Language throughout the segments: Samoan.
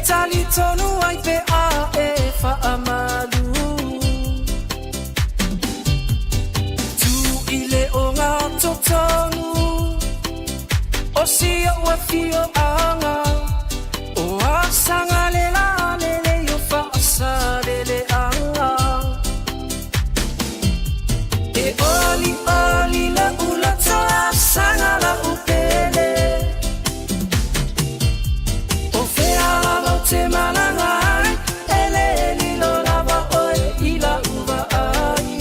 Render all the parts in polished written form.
talitonu ai pe a e faamalu. Tu i le o ngā totonu o si o afioaga o asaga le la lele o faasaleleaga. E oli oli la ula saga la upele O fea lava o te malaga ai E le lilo lava oe i la uva ai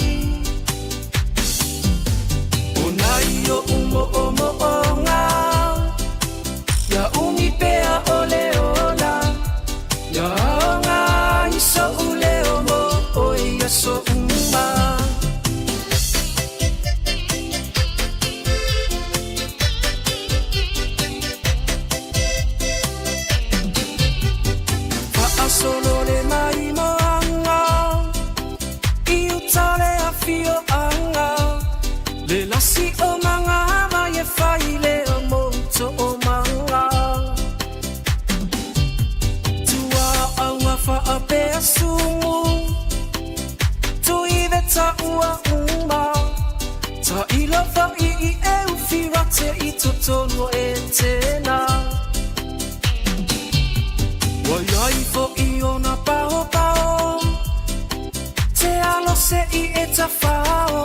O nai o umo o mo o ngā Ia umi pea o le ola Ia ngā i so ule o mo o ia so uma. Faasolo le maimoaga i uta le afioaga le lasi o magava e fai le o moutoʻomaga tua auga faapea sumu tui veta ua uma ta ilo foʻi i e ufirate i totonu o Etena ua iai foʻi ona paopao te alo seʻi e tafao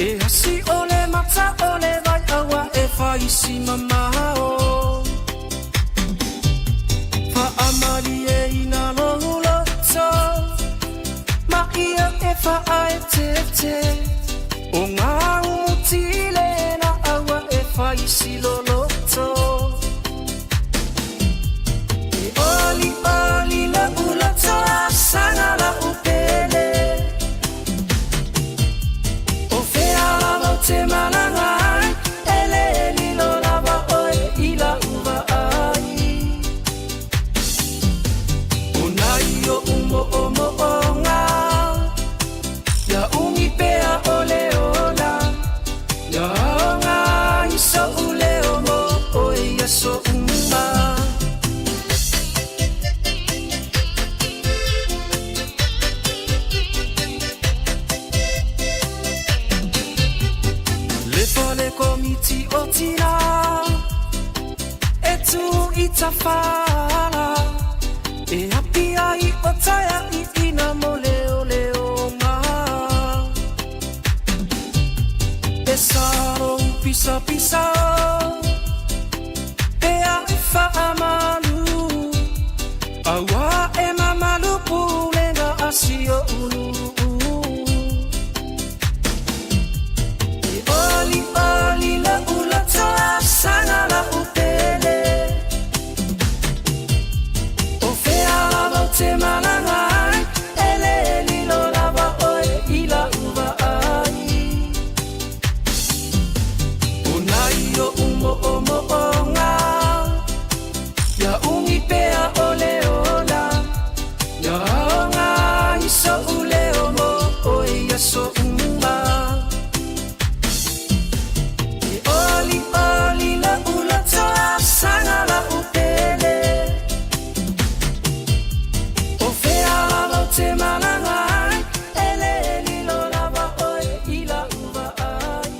e asi o le mata o le vai aua e faisi mamao faamalie ina lou loto ma ia e faaeteete o ngā umutile na aua e faisi loloto E oli oli la uloto saga la upele O fea lava o te malaga ai e le lilo lava oe i la uva ai O nai o umo o mo o ngā Ia umi pea o le ola Ia ngā i so ule o mo o ia so uma. Le fale komiti o tina e tū i tafala e api ai o taia i ina mo leo leo ngā E saro pisa pisa pea e faamalu aua e mamalu pulega a si o ulu. E oli oli la ula saga la upele O fea lava o te malaga ai e le lilo lava oe i la uva ai O nai o umo o mo o ngā Ia umi pea o le ola Ia ngā i so ule o mo o ia so uma. E oli oli la ula saga la upele O fea lava o te malaga ai e le lilo lava oe i la uva ai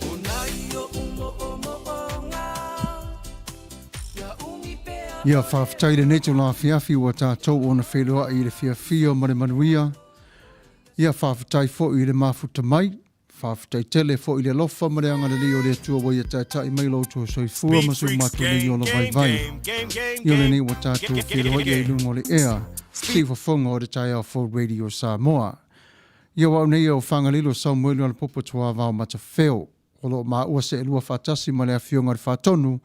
O nai o umo o mo o ngā Ia umi pea Ia faafetai i lenei tulaga afiafi ua tatou ona feiloai i le fiafia ma le manuia. Ia faafetai foi i le mafuta mai. Faafetai tele foi i le alofa ma le agalelei o le Atua ua ia taitai mai lo outou soifua ma so matou nei ola vaivai. Ia lenei ua tatou feiloai ai i luga o le ea, siufofoga o le taeao fou Radio Samoa. Ia ua au nei o Fagalilo Samuelu Alapopo Tuavao Matafeo. O lo o maua seelua faatasi ma le Afioga i le Faatonu,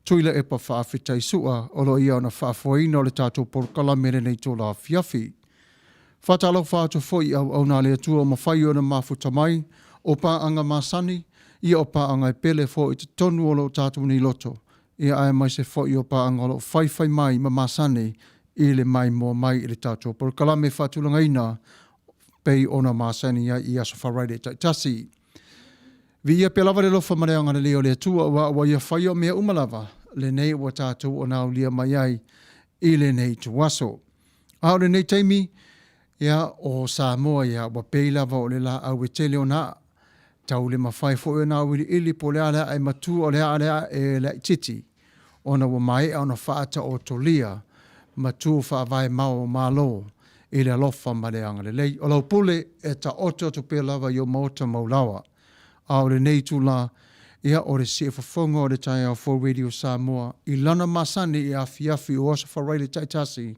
Tuilaepa Faafetai Sua, o lo o ia ona faafoeina o le tatou polokalame i lenei itula afiafi. Faatalofa atu foi i auauna a le Atua ua mafai ona mafuta mai, o paaga masani, ia o paaga e pele foi i totonu o lo tatou nei loto, ia aemaise foi o paaga o lo o faifai mai ma masani i le maimoa mai i le tatou polokalame faatulagaina pei ona masani ai i Aso Faraile taitasi. Viia pea lava le alofa ma le agalelei o le Atua, aua ua Ia faia o mea uma lava, lenei ua tatou ona aulia mai ai i lenei ituaso. A o lenei taimi, ia, o Samoa ia, ua pei lava o le laau e tele ona aa. Tau le mafai foi ona auiliili po o le a le aa e matua o le a le aa e laitiiti, ona ua maea ona faataotolia ma tu faavae mao o Malo i le alofa ma le agalelei. O lau pule e taoto atu pea lava i ou maota mau laoa. A o lenei itula, ia o le siufofoga o le taeao fou Radio Samoa i lana masani i afiafi o Aso Faraile taitasi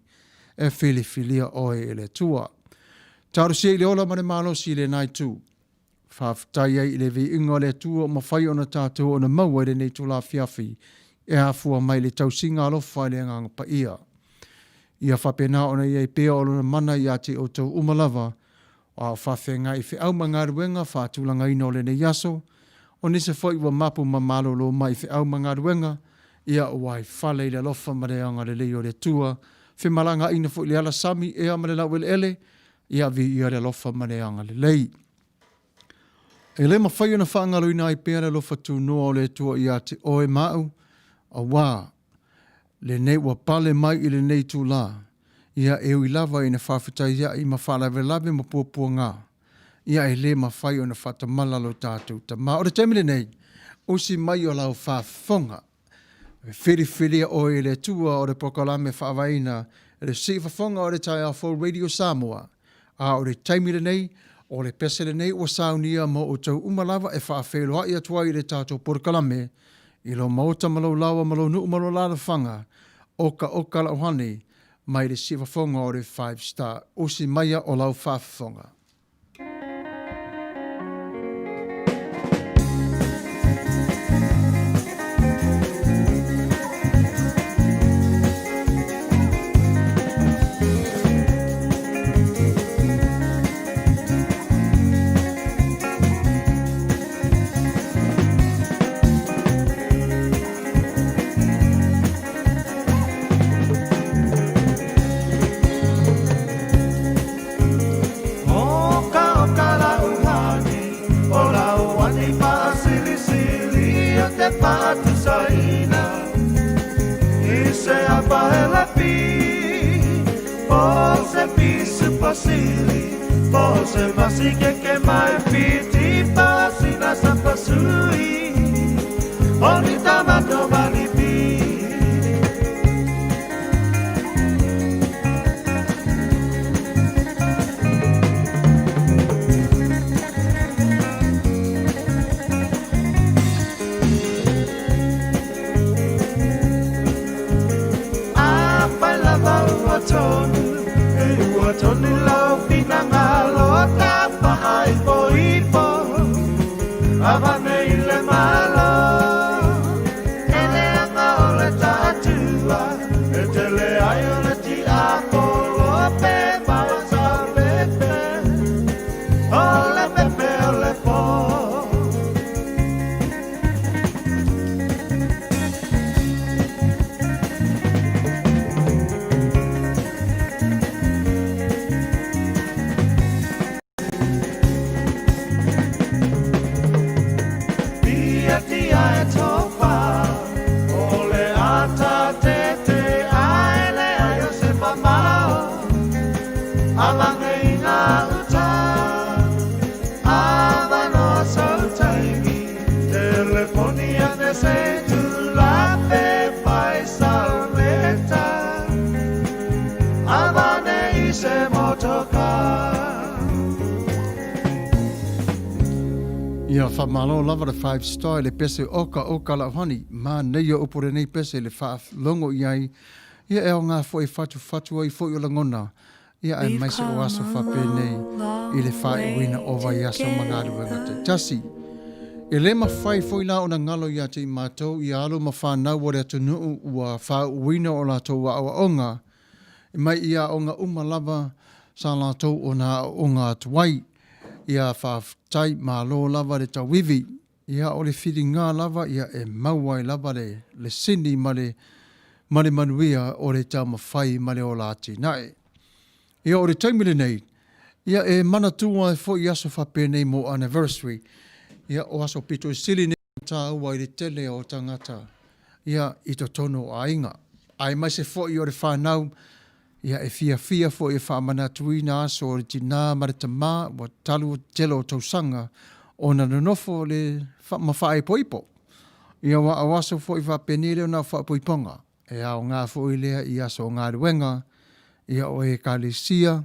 e filifilia oe e le Atua. Talosia i le ola ma le malosi i lena itu. Faafetai ai i le viiga o le Atua ua mafai ona tatou ona maua i lenei itula afiafi e afua mai i le tausiga alofa i le Agaga Paia. Ia faapena ona i ai pea o Lona mana ia te outou uma lava, a o faafeagai i feau ma galuega faatulagaina o lenei aso, o nisi foi ua mapu ma malolo mai i feau ma galuega, ia ua i fale i le alofa ma le agalelei o le Atua, femalagaaiina foi i le ala sami ea ma le laueleele, ia viia le alofa ma le agalelei. E le mafai ona faagaloina ai pea le alofa tunoa o le Atua ia te oe ma au, auā lenei ua pale mai i lenei itulā, ia e ui lava ina faafetaiaʻi ma faalavelave ma puapuagā, ia e le mafai ona faatamala lo tatou Tama. O le taimi lenei, usi mai o lau faafofoga. E filifilia oe e le Atua o le polokalame faavaeina e le Siufofoga o le Taeao Fou Radio Samoa. A o le taimi lenei, o le pese lenei ua saunia mo outou uma lava e faafeiloai atu ai i le tatou polokalame i lou maota ma lou laoa ma lou nuu ma lou alaalafaga, okaoka lau honey mai le siufofoga o le Five Star. Usi maia o lau faafofoga. Ia faamalo lava le Five Star i le pese oka oka lau honey. Manaia upu o lenei pese i le faalogo i ai. Ia e aoga foi e fatufatu ai foi o lagona. Ia aemaise o aso faapenei i le faaiuina o vaiaso ma galuega taitasi. E le mafai foi la ona galo ia te i matou i alo ma fanau o le atunuu ua faauuina o latou aoaoga mai i aoga uma lava sa latou ona aooga atu ai. Ia faafetai malo lava le tauivi. Ia o le filiga lava ia e maua ai lava le le sini ma le ma le manuia o le taumafai ma le ola atinae. Ia o le taimi lenei, ia e manatua ai foi aso faapenei mo anniversary. Ia o aso pito i sili nei ona taua i le tele o tagata. ia, i totonu o aiga. Aemaise foi o le fanau, ia, e fiafia foi e faamanatuina aso o le tinā ma le tamā, ua talu tele o tausaga ona nonofo le ma faaipoipo. Ia aua o aso foi faapenei lea na o faaipoipoga, e aoga foi lea i aso o galuega, ia o ekalesia,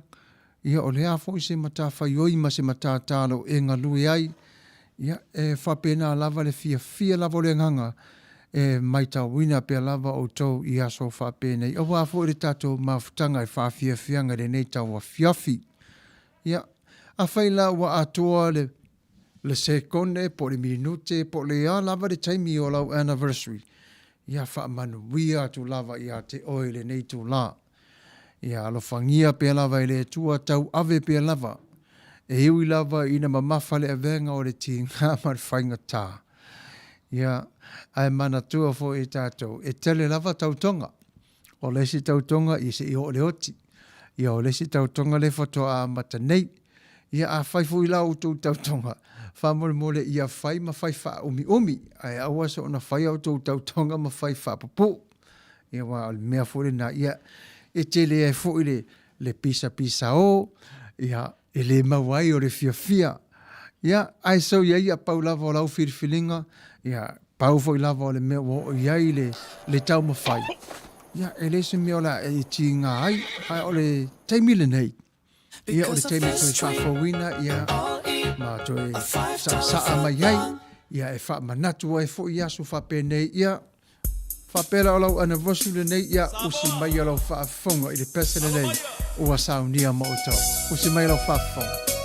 ia o le a foi se matafaioi ma se matata o lo o e galue ai, ia e faapena lava le fiafia lava o le agaga e matauina pea lava outou i aso faapenei, aua foi le tatou mafutaga e faafiafiaga i lenei tauafiafi. Ia, afai la ua atoa le le sekone po o le minute po o le a lava le taimi o lau anniversary, ia faamanuia atu lava ia te oe i lenei itula. Ia alofagia pea lava e le Atua, tauave pea lava, e ui lava ina mamafa le avega o le tiga ma le faigata. Ia, ae manatua foi e tatou, e tele lava tautoga. O le isi tautoga ia se i oo i le oti. Ia o le isi tautoga lea faatoa amata nei. Ia afai foi la o outou tautoga, faamolemole ia fai ma fai faaumiumi, ae aua soona faia outou tautoga ma fai faapupuu. Ia aua o le mea foi lena, ia e tele ai foi le, le pisapisao, ia e le maua ai o le fiafia. Ia, ae soia ia, pau lava o lau filifiliga, ia, pau foi lava o le mea ua oo i ai le, le taumafai, ia, e le o se mea o le a e tiga ai, ae o le taimi lenei, ia, o le taimi e toe faafouina, ia, ma toe saasaa mai ai, ia, e faamanatu ai foi i aso faapenei, ia, Faapea la o lau anniversary lenei, ia usi mai lau faafofoga i le pese lenei ua saunia ma outou. Usi mai lau faafofoga.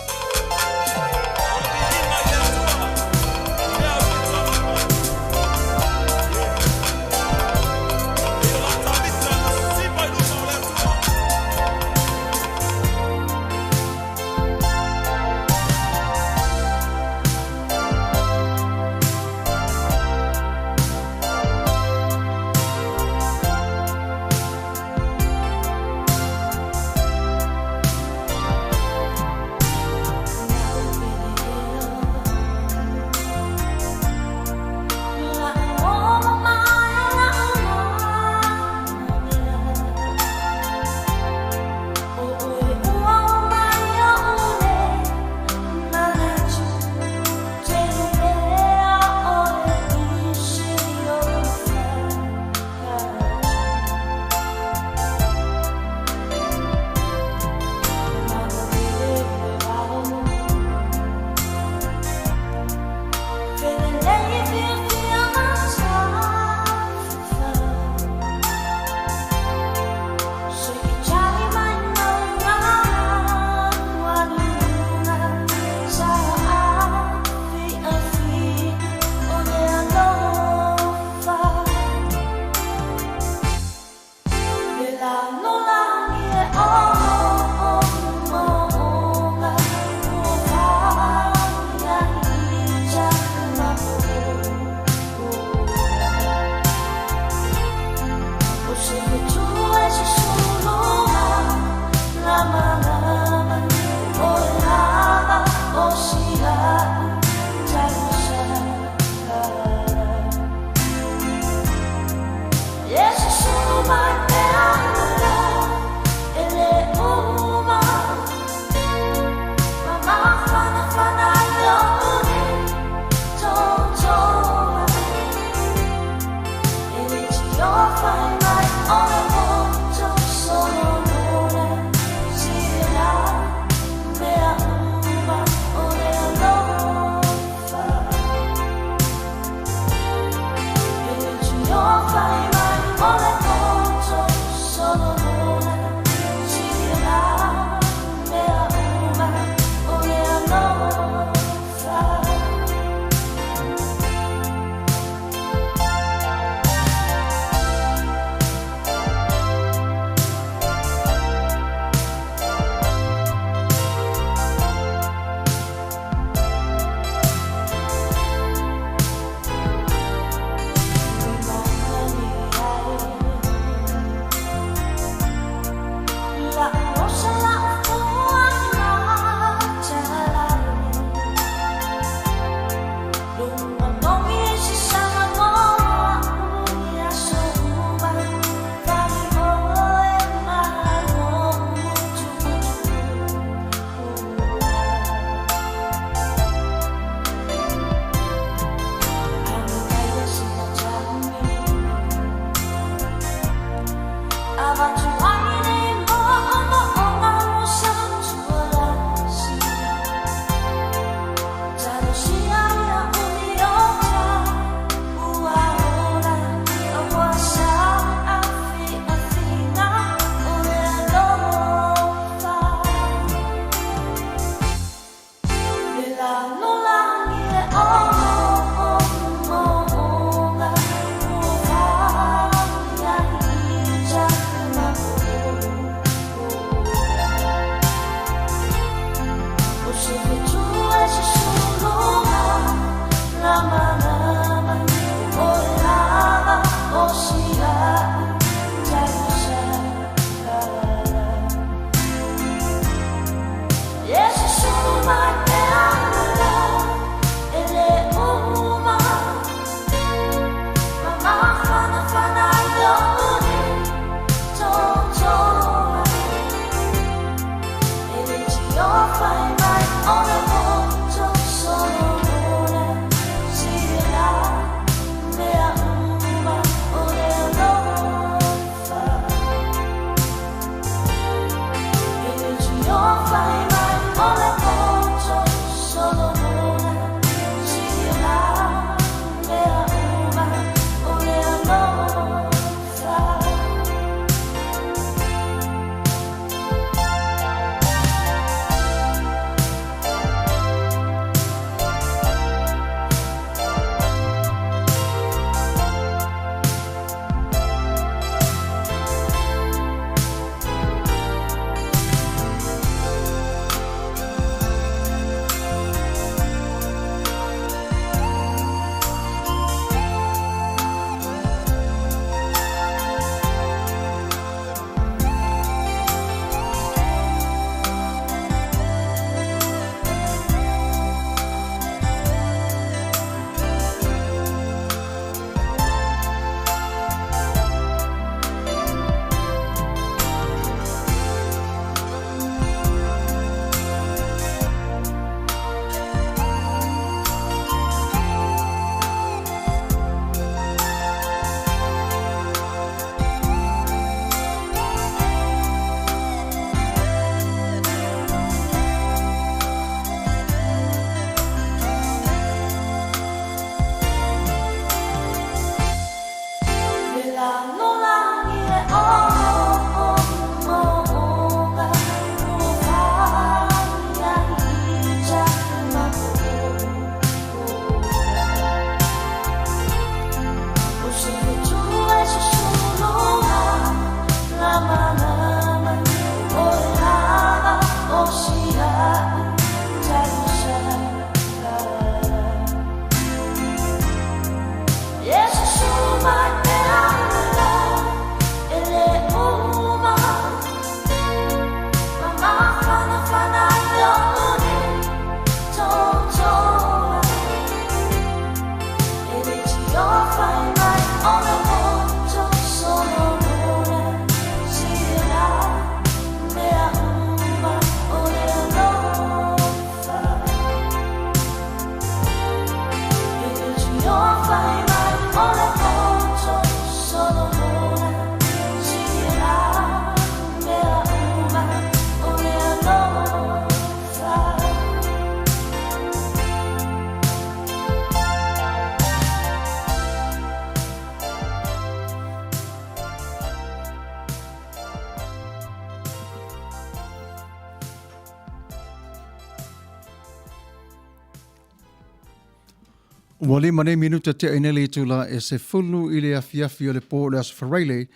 Ua lima nei minuta tea i nei le itula e 10 i le afiafi o le pō o le Aso Faraile,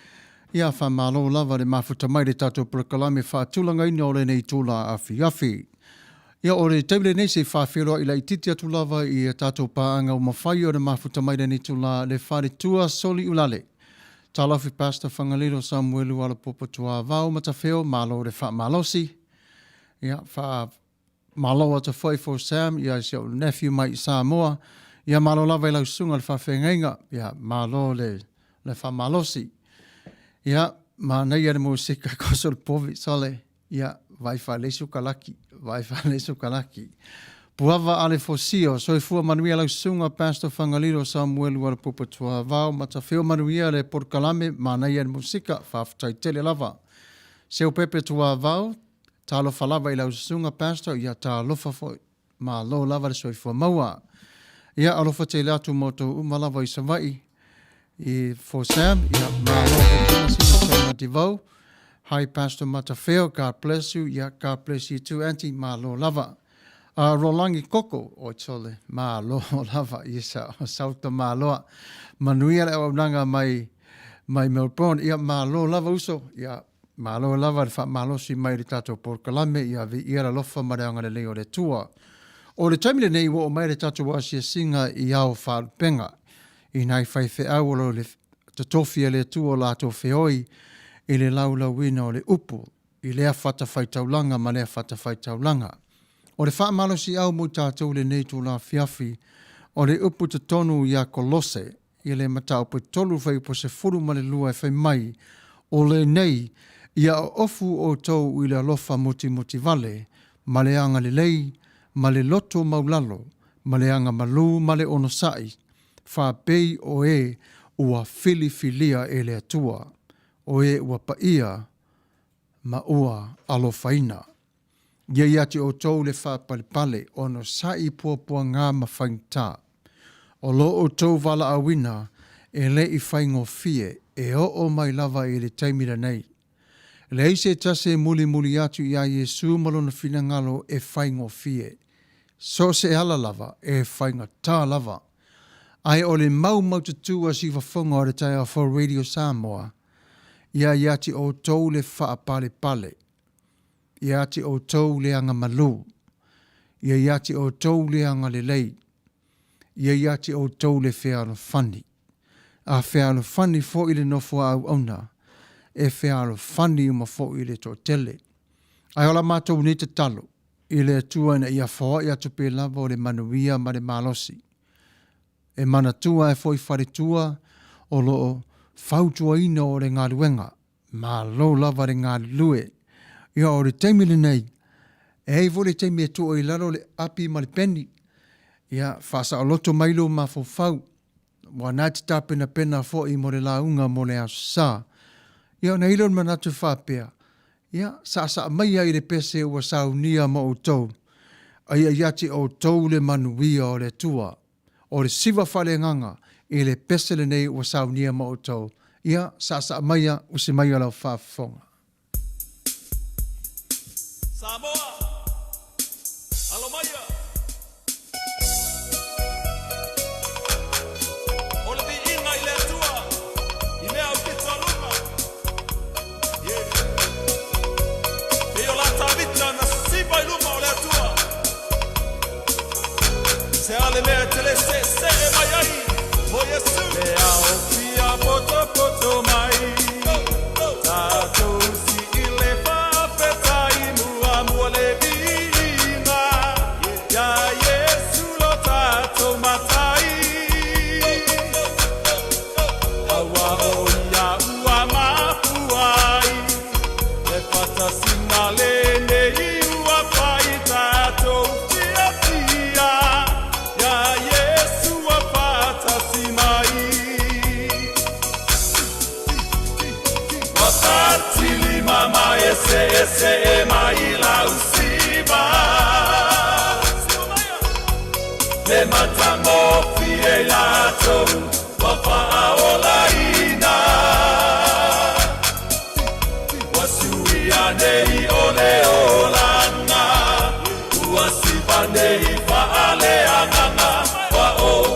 ia faamalo lava le mafuta mai le tatou polokalame faatulagaina o lenei itula afiafi. Ia o le taimi lenei se i faafeiloai laitiiti atu lava i a tatou paaga ua mafai ona mafuta mai lenei itula le faletua Soliulale. Talofi Pastor Fagalilo Samuelu Alapopo Tuavao Matafeo, malo le faamalosi. Ia fa malo atu foi for Sam, ia si ou nephew mai i Samoa. Ia malo lava i lau susuga le faafeagaiga. Ia malo le le faamalosi. Ia manaia le musika koso le povi sole. Ia, vaai faalesi o kalaki, vaai faalesi o kalaki. Puava ale fosia, soifua manuia lau susuga Pastor Fagalilo Samuelu Alapupa Tuavao, Matafeo manuia le polokalame, manaia le musika, faafetai tele lava. Seupepe Tuavao, talofa lava i lau susuga Pastor, ia talofa foi. Malo lava le soifua maua. Ia alofa tele atu mo outou uma lava i Savaii i for Sam. Ia malo foi sina sina Tivau. Hi Pastor Matafeo, God bless you. Ia God bless you too auntie. Malo lava. Rolangi Koko, oi tole, malo lava. Yes, sauta maloa. Manuia le auaunaga mai mai Melbourne. Ia malo lava uso. Ia Malo lava le faamalosi mai i le tatou polokalame, ia viia le alofa ma le agalelei o le Atua. O le taimi lenei ua oo mai le tatou asiasiga i ao faalupega, i nai faifeau o lo o totofi e le Atua o latou feoi i le laulauina o le upu, i lea fatafaitaulaga ma lea fatafaitaulaga. O le faamalosiau mo i tatou i lenei itula afiafi, o le upu totonu ia Kolose, i le mataupu e 3 fuaiupu 12 e fai mai, O lenei, ia oofu outou i le alofa mutimuli vale, ma le agalelei, ma le loto maulalo, ma le agamalū ma le onosai, faapei o e ua filifilia e le Atua, o e ua paia ma ua alofaina. Ia ia te outou le faapalepale, onosai puapuaga ma faigata. O lo outou valaauina e le i faigofie e oo mai lava i le taimi lenei. E leai se tasi e mulimuli atu iā Iesu ma lona finagalo e faigofie. So o se ala lava, e faigata lava. Ae o le mau maututū a siufofoga o le taeao fou Radio Samoa, ia ia te outou le faapalepale. Ia te outou le agamalū. Ia ia te outou le agalelei. Ia ia te outou le fealofani. A fealofani foi le nofo a auauna, e fealofani uma foi le toatele. Ae o la matou nei tatalo i le Atua ina ia foai atu pea lava o le manuia ma le malosi. E manatua ai foi faletua o lo o fautuaina o le galuega. Malo lava le galulue. Ia o le taimi lenei, e i ai foi le taimi e tuu ai i lalo le api ma le peni. Ia, faasaoloto mai lou mafaufau, aua na te tapenapena foi mo le lauga mo le Aso Sa. Ia ona i ai lea o le manatu faapea, ia, saasaa maia i le pese ua saunia ma outou, a ia ia te outou le manuia o le Atua. O le siva faaleagaga i le pese lenei ua saunia ma outou. Ia, saasaa maia, usi maia lau faafofoga. Samoa, alo maia! O le viiga i le Atua i mea aupito a luga. Yeah. Pei o la Tavita na siva i luma o le Atua. Se a le mea e te le seesee mai ai mo Iesu. Le ao fia potopoto mai, tatou sii le faafetai muamua le viiga iā Iesu lo tatou Matai. Aua o ia ua mafua ai le fatasina lenei ua fai tatou fiafia iā Iesu ua faatasi mai. Ua fatilima ma eseese mai lau siva Le matagofie i latou ua faaolaina. Ua suia nei o le olaga, ua siva nei faaleagaga, ua ou.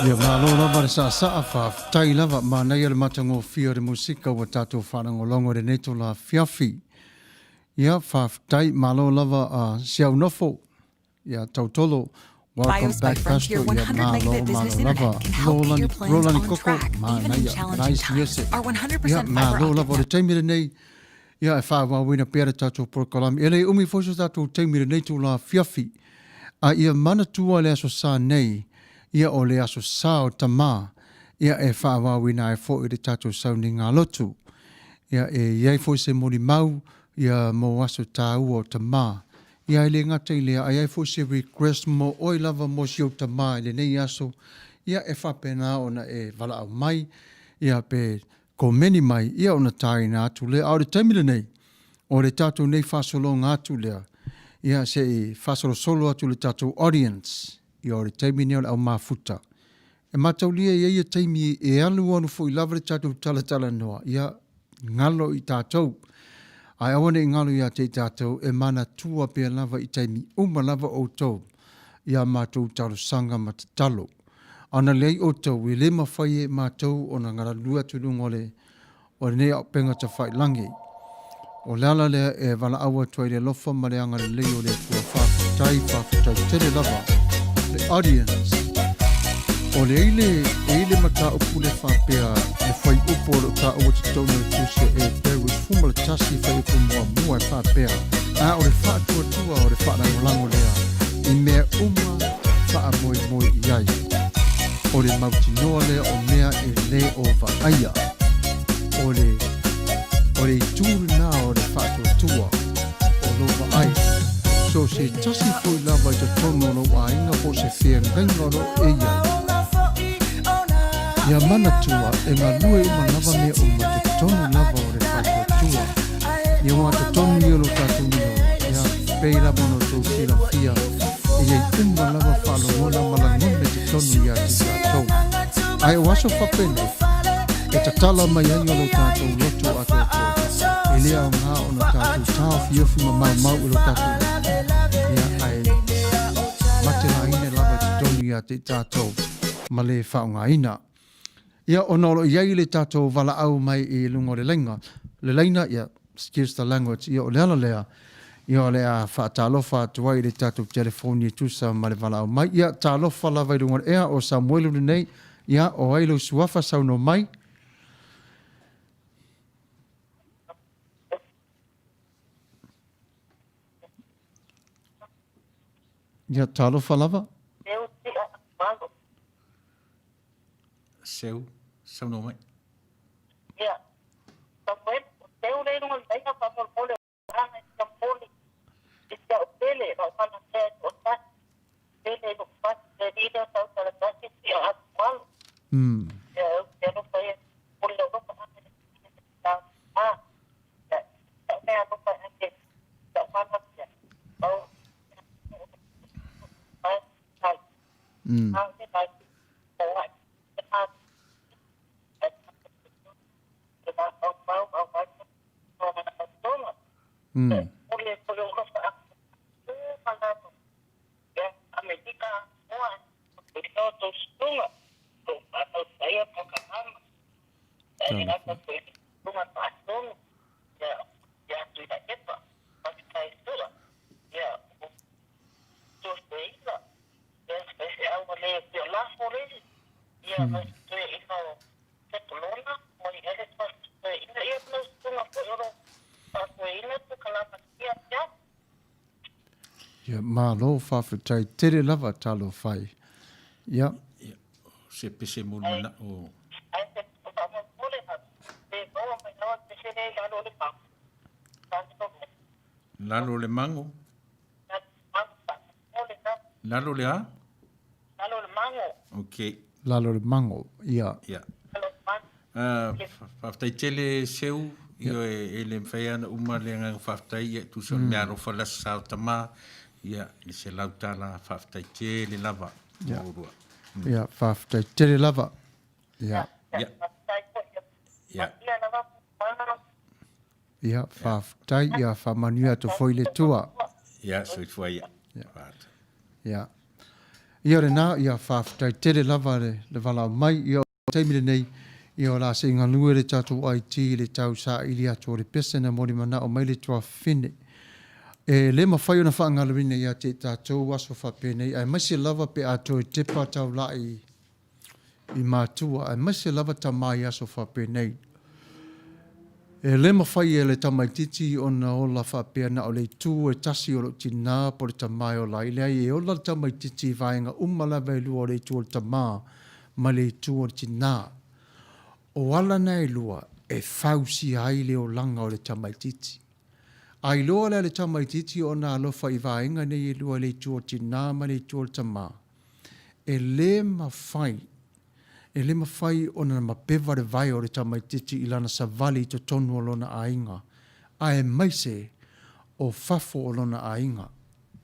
Ia malo lava le saasaa, faafetai lava, manaia le matagofie o le musika ua tatou faalagolago i lenei itula afiafi. Ia faafetai, malo lava a si au nofo, ia Tautolo, welcome BIOS by back Frontier Pastor, ia 100 malo, megabit malo business lava, internet can help keep Rolani, your plans Rolani on Koko, track, even in manaia, challenging nice times. music. Our 100% Ia fiber malo optic lava o le taimi lenei, ia e faaauauina pea le tatou polokalame. E le umi foi so tatou taimi i lenei itula afiafi, a ia manatua le Aso Sa nei, ia o le Aso Sa o Tamā, ia e faaauauina ai foi le tatou sauniga lotu. Ia e i ai foi se molimau ia mo aso tāua o Tamā. Ia e le gata i lea, a i ai foi se request mo oe lava mo si ou tamā i lenei aso, ia e faapena ona e valaau mai, ia pe komeni mai, ia ona tāina atu lea. A o le taimi lenei, o le tatou nei faasologa atu lea, ia se i faasolosolo atu i le tatou audience, ia o le taimi lenei o le au mafuta. E mataulia e i ai ia taimi e alualu foi lava le tatou talatalanoa, ia galo i tatou. Ae aua ne i galo ia te i tatou, e manatua pea lava i taimi uma lava outou i a matou talosaga ma tatalo. Ana leai outou, e le mafai e matou ona galalue atu i luga o le o lenei auupega tafailangi. O le ala lea e valaau atu ai i le alofa ma le agalelei o le Atua. Faafetai, faafetai tele lava. Le audience. O le eile, e ile mataupu le faapea le fuaiupu o lo o taua totonu o le tusi a Eperu 11 fuaiupu muamua e faapea, a o le faatuatua o le faalagolago lea i mea uma faamoemoe i ai. O le mautinoa lea o mea e le o vaaia. O le O le itu lena o le faatuatua o lou vaai. So se tasi foi lava i totonu o lou aiga po o se feagaiga o lo o e i ai, ia manatua e galue uma lava mea uma i totonu lava o le faatuatua. Ia aua totonu ia o lo tatou miliona, ia pei lava ona outou silafia e i ai uma lava faalogona ma lagona i totonu ia te tatou. Ae o aso faapenei, e tatala mai ai o lo tatou loto atoatoa, e le aoga ona tatou taofiofi ma maumau i lo tatou loto, ia ae matelaina lava i totonu ia te tatou ma le faaaogaina. Ia, ona o lo o i ai le tatou valaau mai i luga o le laina, le laina, ia, excuse the language, ia, o le ala lea, ia, o le a faatalofa atu ai i le tatou telefoni e tusa ma le valaau mai. Ia, talofa lava i luga o le ea, o Samuelu lenei, ia, o ai lou suafa saunoa mai? Ia, talofa lava. Seu, saunoa mai. Ia, Samuel, o Seu lea i luga o le laina faamolemole o Ana i Samoli, i si au pele, lau fanatea e toatasi, pele i lou fati, le alii lea o Tautalatasi, si a atumalu. Ia, ou te alofa ia, momoli lou alofa Ana i le ta ma, ia, sau mea alofa e ake, sau fanatea, au, ai, ai, Ia, malo faafetai tele lava talofa e. Ia. Ia, se pese mo le manao. Lalo o le mago. Lalo le a? Lalo le mago. Ok. Lalo le mago, ia. Ia. Faafetai tele Seu, ioe, e le mafai lava ona uma le agaga faafetai, ia e tusa o le meaalofa le Aso Sa o Tama, ia, i le $100 faafetai tele lava mo oulua. Ia, faafetai tele lava. Ia. Ia. Ia. Ia, faafetai, ia faamanuia atu foi le Atua. Ia, soifua ia. Ia. Ia lena, ia faafetai tele lava le, le valaau mai. Ia, o le taimi lenei, ia o le a se i galue le tatou IT i le tausaili atu o le pese na molimanao mai le tuafafine. E le mafai ona faagaluina ia te i tatou aso faapenei, aemaise lava pe a toe tepa taulai i matua aemaise lava tama i aso faapenei. E le mafai e le tamaitiiti ona ola faapea na o le itu e tasi o lou tinā po o le tama e ola ai. Leai, e ola le tamaitiiti i vaega uma lava e lua o le itu o le tama ma le itu o le tinā. O ala na e lua e fausia ai le olaga o le tamaitiiti. A iloa lea le tamaitiiti ona alofa i vaega nei e lua i le itu o le tinā ma le itu o le tama, E le mafai, e le mafai ona mapeva le vae o le tamaitiiti i lana savali i totonu o lona aiga, aemaise o fafo o lona aiga.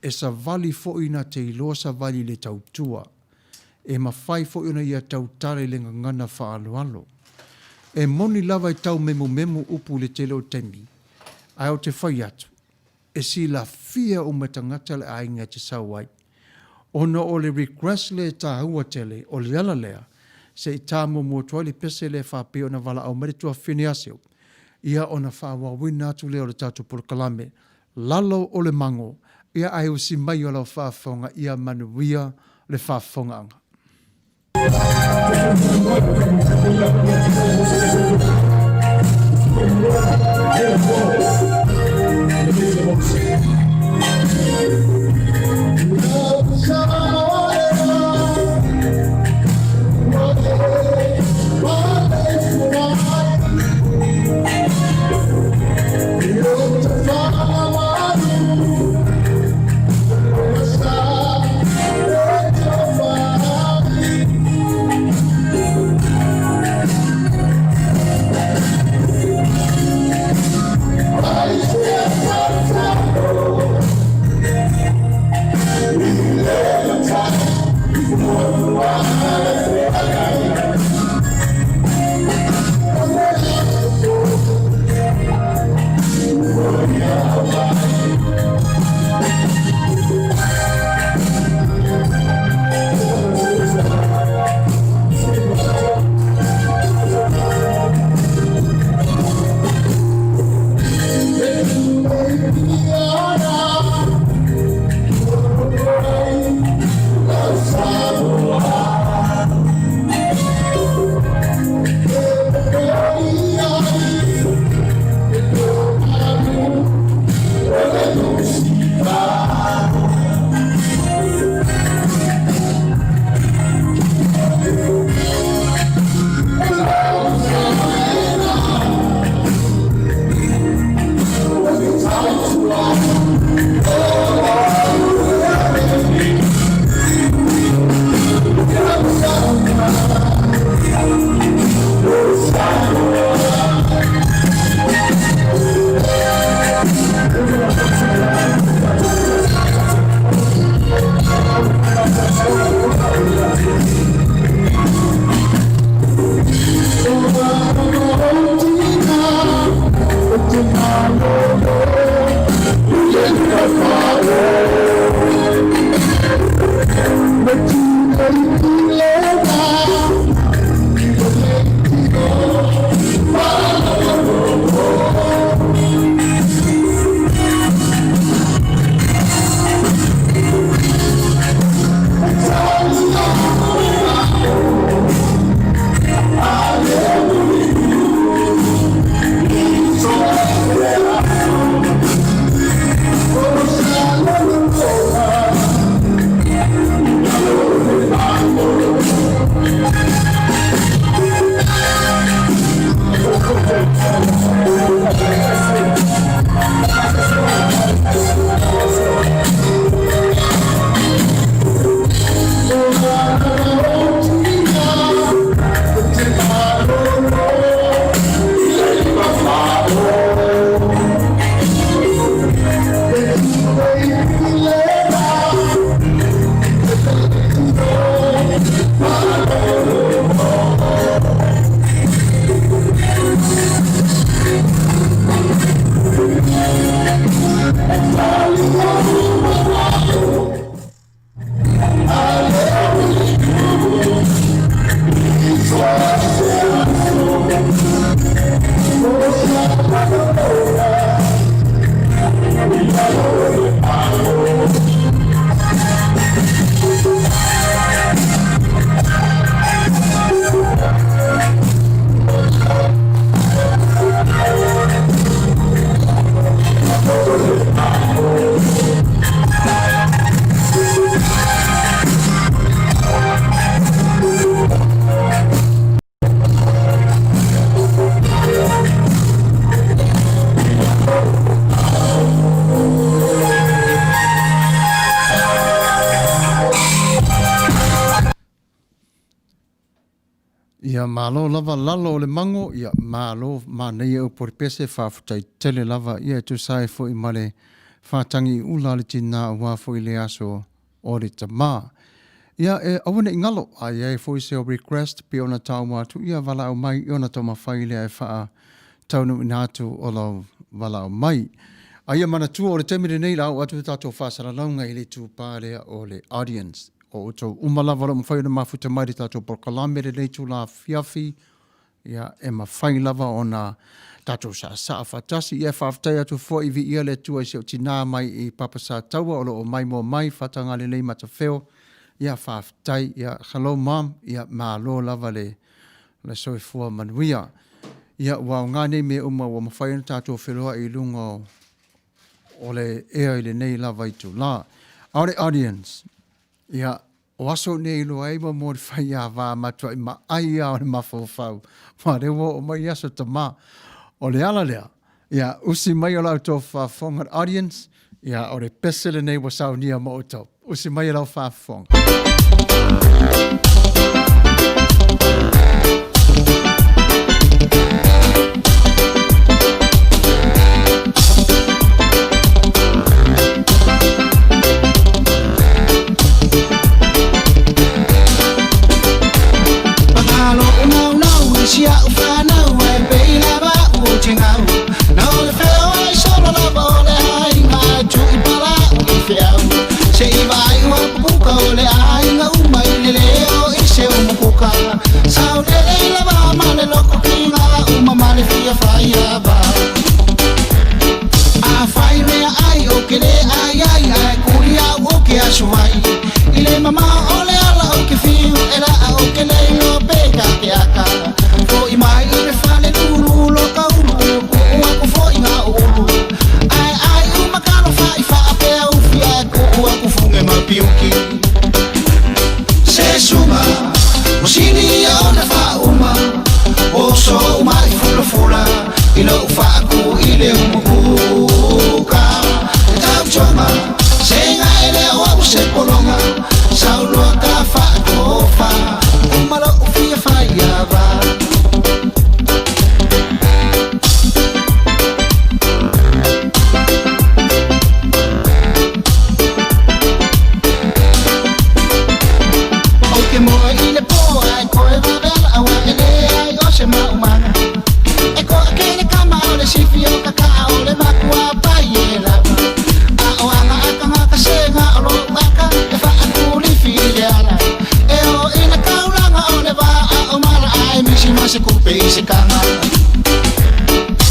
E savali foi na te iloa savali i le tautua. E mafai foi ona ia tautala i le gagana faaaloalo. E moni lava e tau memumemu upu i le tele o taimi, ae ou te fai atu, e silafia uma e tagata le aiga e te sau ai. Ona o le regress lea e taua tele, o le ala lea, se i ta muamua atu ai le pese lea faapea ona valaau mai le tuafafine ia Seu, ia ona faaauauina atu lea o le tatou polokalame, Lalo o le Mago, ia ae usi mai o lau faafofoga ia manuia le faafofogaaga. Ia malo lava lalo o le mago, ia malo manaia upu o le pese, faafetai tele lava, ia e tusa ai foi ma le faatagi ula a le tinā aua foi le aso o le tamā. Ia e aua ne i galo, a i ai foi se request pei ona taua atu, ia valaau mai ona taumafai lea e faa taunuuina atu o lau valaau mai. A ia manatua o le taimi lenei la oo atu le tatou faasalalauga i le itupa lea o le audience. O outou uma lava o lo o mafai ona mafuta mai le tatou polokalame lenei itula afiafi, ia, e mafai lava ona tatou saasaa faatasi. Ia, e faafetai atu foi, viia le Atua i si ou tinā mai i Papasataua o lo o maimoa mai, faatagalelei matafeo. Ia, faafetai. Ia, hello mom. Ia, malo lava le le soifua manuia. Ia, ua aoga nei mea uma ua mafai ona tatou feloai i luga o o le ea i lenei lava itula. A o le audience, ia, o aso nei e iloa ai mo mo le faiava matuai maai lava o le mafaufau, ma o lea ua oo mai i aso tama. O le ala lea, ia, usi mai o la outou faafofoga le audience, ia, o le pese lenei ua saunia mo outou. Usi mai e lau faafofoga. Pagalo unau i si au whanau e pei lava u te ngau. Na o le wheo ai solo lava o le aiga e tu i pala u i whiau. Se i vai ua pupuka o le aiga uma i le leo i se umukuka. Sau le le lava ma le loko kinga uma ma le fia whai ava. A whai mea ai o ke le ai ai ai kuri au o ke aso vai. I le mama o le ala o ke whiu e la o ke le iloa pe ka ke aka. Fo i mai i le fale lulu lo ka ulu ku ua ku fo i ngā ulu. Ai ai u makalo fa i fa a pea ufi ai ku ua ku funge ma piuki. Se suma o sini ia ona fa uma o so uma i fula fula i lo fa ku i le umukuka. E tau tonga se nga ele o au se polonga sauloa ka fa ko fa uma lo ufia fa ia va. O ke moe i le pō ai koe vave ala aua e le ai o se maumanga. E koa ke le kama o le sifi o kaka o le makua pai e lava. A o anga aka ngaka se nga o lo aka e fa akulifi i le ala. E o i le kaulanga o le va a o mala ai misi ma se kupe i se kanga.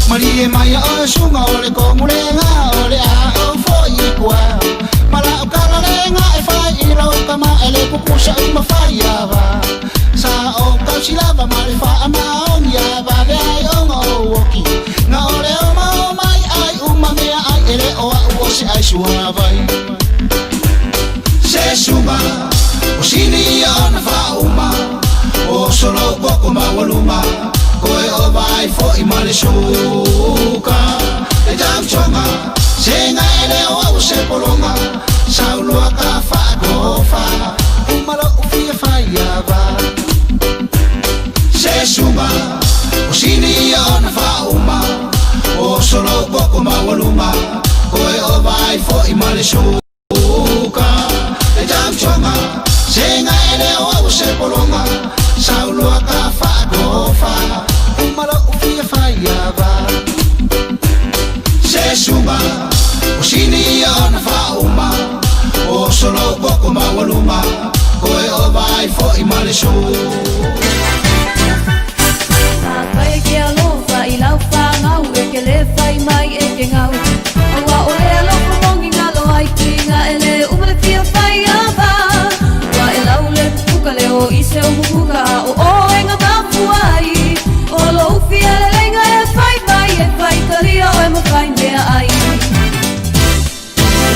Marie mai o sunga o le kongulenga o le a o fo i kua. Mala o kalalenga e fai i lau kama e le pupusa i mawhai ava. Sa o kausilava ma le wha ama ongi a vave ai onga o oki. Nga o le o ma o mai ai uma mea ai e le o a u o se ai sua vai. Se suma o sini ia ona wha uma. O solo koko ma waluma. Koe o vai fo i ma le suka. E tau tonga se nga ele o au se polonga. Sauloa ka wha ko wha. Uma lo ufia whai ava. Se suma o sini ia ona wha uma. O solo koko ma waluma. Koe o vai fo i ma le suka. E tau tonga se nga ele o au se polonga. Sauloa ka wha ko wha. Uma lo ufia whai ava. Se suma o sini ia ona wha uma. O solo koko ma waluma. Koe o vai fo i ma le suka. Pai ke alofa i lau whangau e ke le whai mai e ke ngau. Aua o le alofa mongi ngalo ai ki ngā ele uma le fia whai ava. Wa e lau le puka le o i se umukuka a o o e ngā mafuai. O lo ufi ele lenga e whai mai e whai taria o e mawhai mea ai.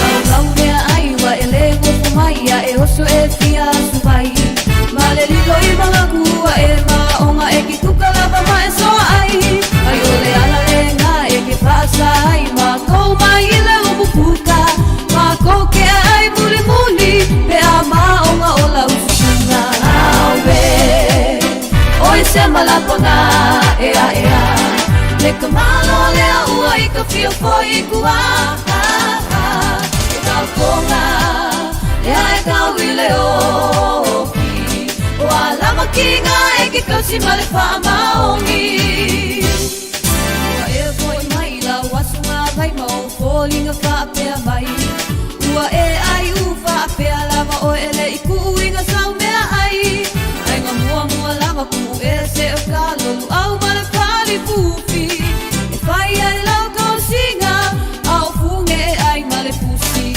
Lau lau mea ai wa ele ngofo mai a e oso e fia suvai. Ma le lilo i mga Le ka malo lea ua i ka fia foi i kua E kau konga Lea e kau i le oki O alama ki ngā e ke kausi ma le whaamaongi Ua e foi mai lau aso ngā vai ma o fōlinga whaapea mai Ua e ai u whaapea lava o ele i kuu inga sau mea ai Ai ngā mua mua lava kuu e se o ka lolu au ma le pali fufi E whai ai lau kausinga a o funge e ai ma le fusi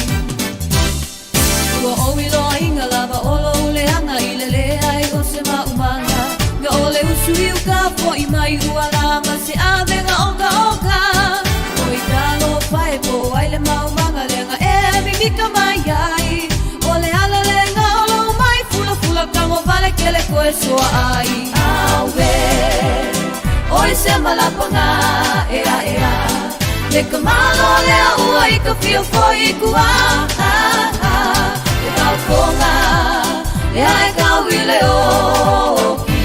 Ua ou iloaina lava o lou leaga i le leai o se maumaga Ga o le usu i uka fo'i mai ua lava se avega okaoka O i talofa e po ai le maumaga leaga e mimika mai ai O le ala lega o lou mai fulafula kago vale kele koe soa ai Auē, oi se malapaga ea ea Le ka malo lea ua i ka fia foi i kua E taufoga lea e kau i le oki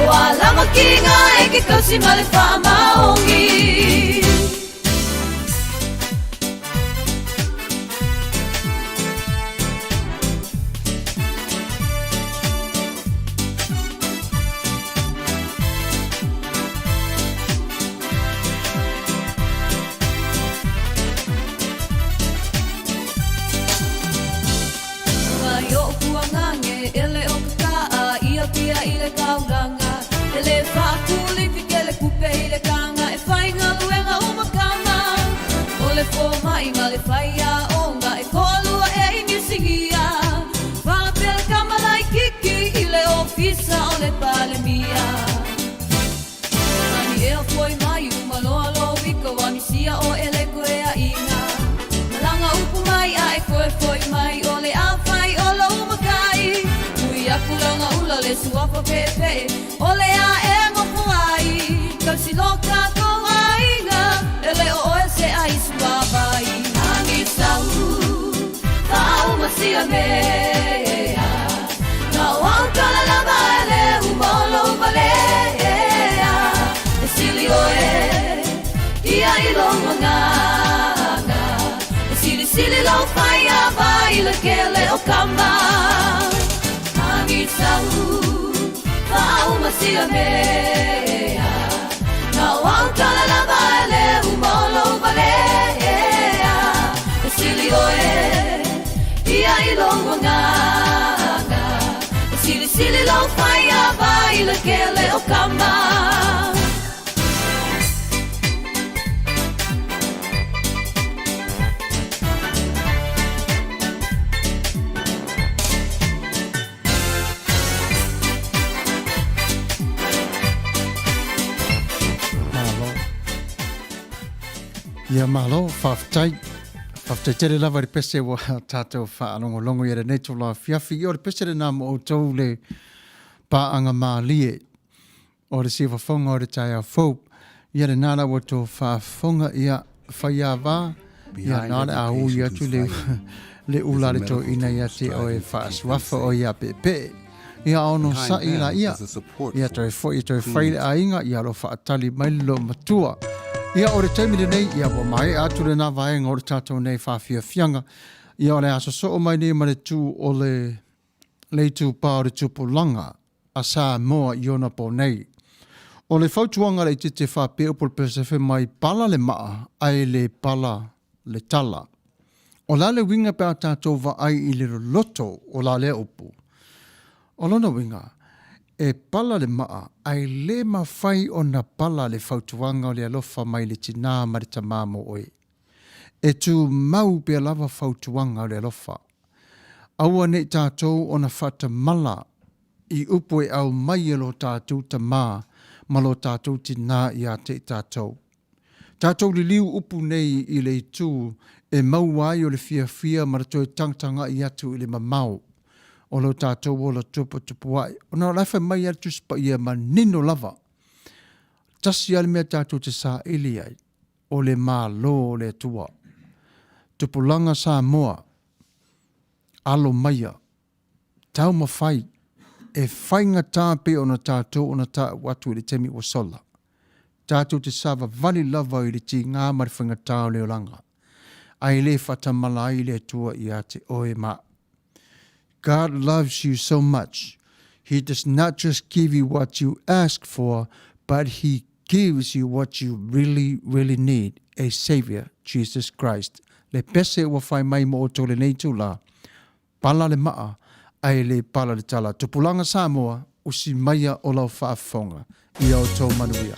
O alama ki ngā e ke kausi ma le whaamaongi. Mai o kuangange ele o ka kaa ia pia i le kaulanga Ele whaakulifi ke le kupe i le kanga e whai ngaluenga umakama O le fōmai ma le whaia onga e kolua e i niusingia Whakapea le kama laikiki i le ofisa o le Palemia Ani ea foi mai uma loa lo wika wa misia o ele koe a inga Malanga upu mai a e koe foi mai o le a fai o lo makai Ui aku langa ula le suafa pepe o le a e ngofo ai Kausi lo ka ko aiga ele o oe se ai suavai Angi sau whauma sia mea Na o au kala lava ele uma o lou valea E sili oe ia i lou agaga E silisili lou faia vai le kele o kama Angi sau whauma sia mea Na o au kala lava ele uma o lou valea E sili oe ia i lou agaga E silisili lou faia vai le kele o kama. Malo. Ia malo, faafetai. Faafetai tele lava i le pese ua tātou whaalongolongo i lenei tō afiafi. Ia o le pese lena mo outou le pāanga mālie o le siufafoga o le taeao fou. Ia lena la ua tō faafofoga ia faiāvā, ia Behind nā le every a ui patient atu who's le, failing le is ula a le medical tōina team ia te oe striving to keep them faasuafa o safe. ia peepee. Ia ono Behind sa'i la them ia, is a support ia toe force foi toe fai clinging le aiga, ia lo whaatali mai lo matua. Ia o le taimi lenei, ia ua maea atu lena vaega o le tātou nei whaafiafianga. Ia o le aso soo mai nei ma le tū o le le itupa o le tupulaga a Samoa i ona po nei. O le fautuaga laitiiti e faapea upu o le Pesefe mai pala le maa ae le pala le tala. O la le uiga pe a tatou vaai i le loloto o la lea upu? O lona uiga, e pala le maa ae le mafai ona pala le fautuaga o le alofa mai le tinā ma le tamā mo oe. E tumau pea lava fautuaga o le alofa. Aua ne i tatou ona faatamala i upu e aumai e lo tatou tamā ma lo tatou tinā iā te i tatou. Tatou liliu upu nei i le itu e maua ai o le fiafia ma le toe tagatagai atu i le mamao o lo tatou ola tuputupuae. Ona o la e fai mai lava le Tusi Paia manino lava, tasi lava le mea tatou te saili ai, o le Malo o le Atua. Tupulaga Samoa, alo maia, taumafai e faigata pei ona tatou ona taau atu i le taimi ua sola. Tatou te savavali lava i le tigā ma le faigata o le olaga, ae le faatamala ai le Atua ia te oe ma au. God loves you so much. He does not just give you what you ask for, but He gives you what you really, really need, a Savior, Jesus Christ. Le pese ua fai mai mo outou lenei itulā, Pala le maa, ae le pala le tala. Tupulaga Samoa, usi maia o lau faafofoga. Ia outou manuia.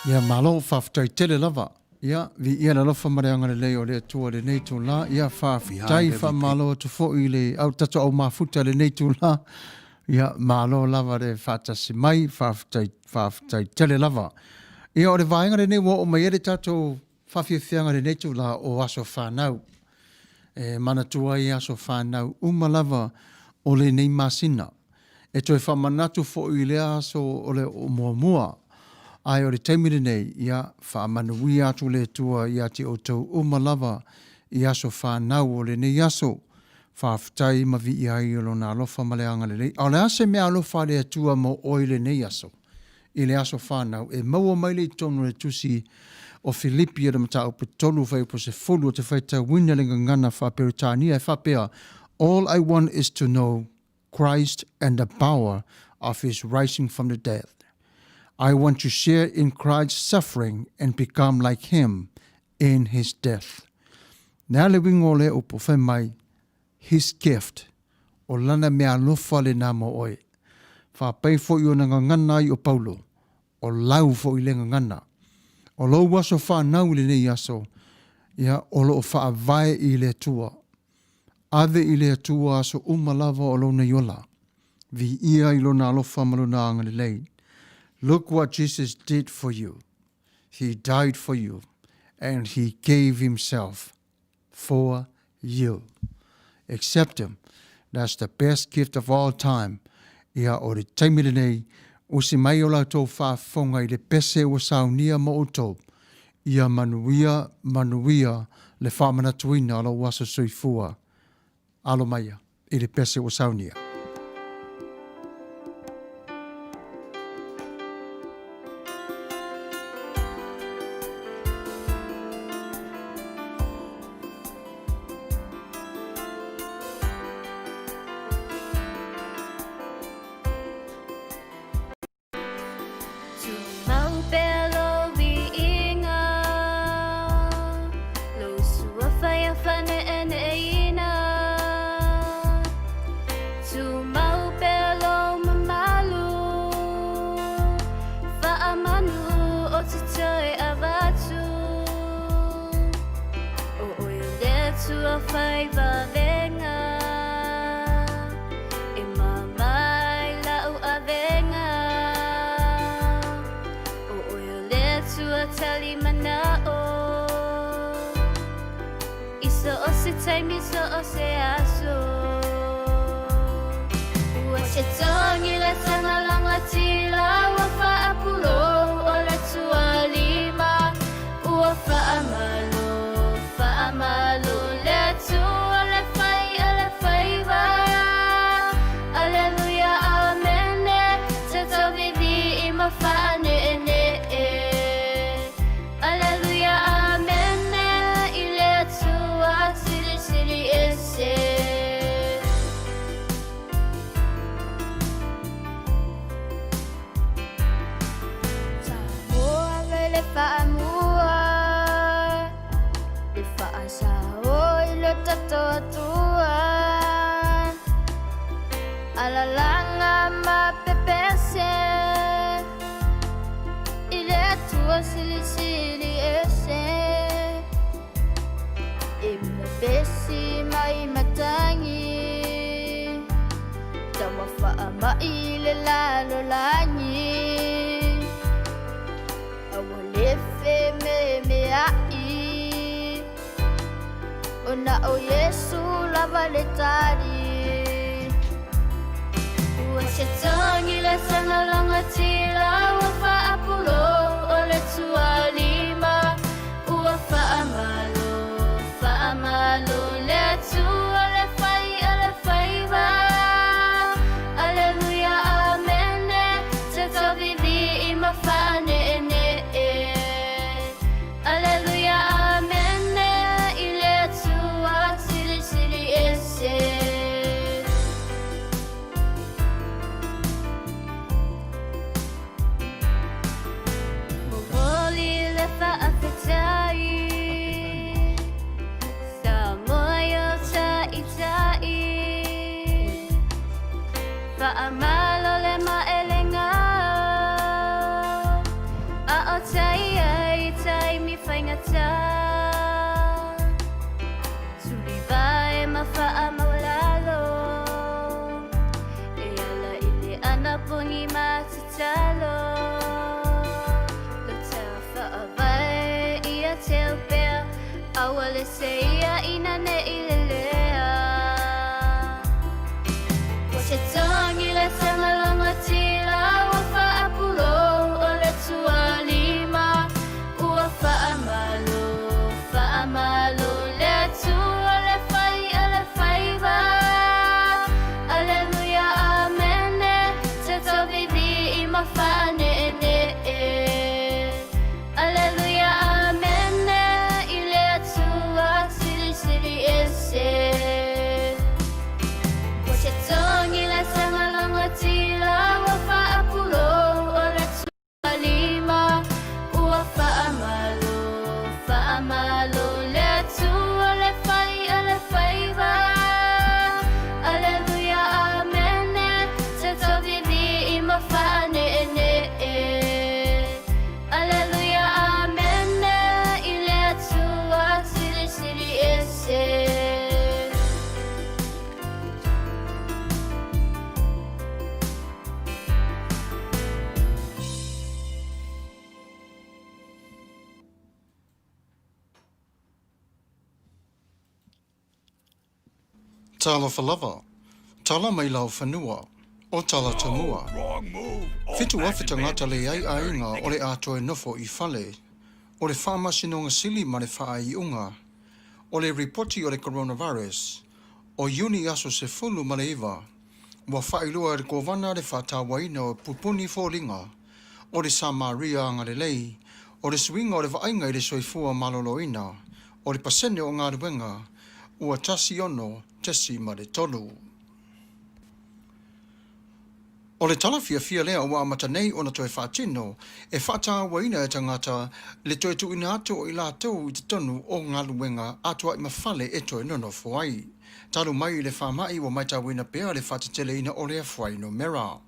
Ia, malo, faafetai tele lava. Ia, viia le alofa ma le agalelei o le Atua i lenei itulā. Ia, faafetai, faamalo atu foi i le au tatou au mafuta i lenei itulā. Ia, malo lava le faatasi mai, faafetai, faafetai tele lava. Ia, o le vaega lenei ua oo mai ai le tatou faafiafiaga i lenei itula o aso fanau. E manatua ai aso fanau uma lava o lenei masina. E toe faamanatu foi i lea aso o le muamua. Ae o le taimi lenei, ia faamanuia atu le Atua ia te outou uma lava i aso fanau o lenei aso. Faafetai ma viia ai i Lona alofa ma le agalelei. A o le a se meaalofa a le Atua mo oe i lenei aso? I le aso fanau, e maua mai lea i totonu o le tusi o Filipi o le mataupu 3 fuaiupu 10, ou te faitauina le gagana faa-Peretania e faapea, All I want is to know Christ and the power of his rising from the dead. I want to share in Christ's suffering and become like him in his death. Le a le uiga o lea upu, fai mai, his gift, o lana mea alofa lena mo oe. Faapai foi ona gagana ai o Paulo, o lau foi lea gagana. O lou aso fanau i lenei aso, ia, o lo o faavae i le Atua. Ave i le Atua aso uma lava o lou nei ola. Viia i lona alofa ma lona agalelei. Look what Jesus did for you. He died for you and he gave himself for you. Accept him. That's the best gift of all time. Ia, o le taimi lenei, usi mai o la outou faafofoga i le pese ua saunia mo outou. Ia manuia, manuia le faamanatuina o lou aso soifua. Alo maia i le pese ua saunia. Tumau pea lou viiga, lou suafa ia faaneeneeina. Tumau pea lou mamalu, faamanu o te toe avatu. O oe o le Atua fai vavenga. E māmā i lau avega O oe o le Atua tali mana'o I so o se taimi so o se aso Ua se togi le taga lagatila Ua faapulou o le tualima Ua faamalo Faamalo le Atua le fai a le faiva Aleluia amene Tatau vivi i ma faaneenee Aleluia amene I le Atua silisili ese. Samoa me le faamua Le faasao i lo tatou Atua Alalaga ma pepese I le Atua silisili ese E pepesi mai matagi Tama faamai le lalolagi A ua le fememea'i Ona o Iesu lava le tali. Ua se togi le taga lagatila Ua faapulou o le tualima Ua faamalo, faamalo le Atua le fai a le faiva Aleluia, amene Tatau vivi ma faaneenee Aleluia, amene I le Atua silisili ese. Momoli se ia ina ne i lelea. Ua se tangi le tanga lagatila ua faapulou o le tualima. Ua faamalu, faamalu le Atua le fai a le faiva. Aleluia, amene, te tauvivi i ma faaneenee. Aleluia, amene, i le Atua silisili ese. Ua se tangi le tanga lagatila ua faapulou o le tualima. Ua faamalu, faamalu le Atua le fai a le faiva. Aleluia, amene, te tauvivi i ma faaneenee. Aleluia, amene, i le Atua silisili ese. Talofa lava, tala mai lau fanua, o tala tamua. 7,000 tagata leai aiga o le a toe nofo i fale, o le Faamasinoga Sili ma le Faaiuga o le Ripoti o le Coronavirus o Iuni aso 19, ua faailoa e le Kovana le faatauaina o pupuni foliga o le Samaria agalelei, o le suiga o le vaaiga i le soifua maloloina, o le pasene o galuega ua 16.3. O le tala fiafia lea ua amata nei ona toe faatino, e faatauaina e tagata le toe tuuina atu o i latou i totonu o galuega atoaimafale e toe nonofo ai. Talu mai i le faamai ua matauina pea le faateteleina o lea fuainumera.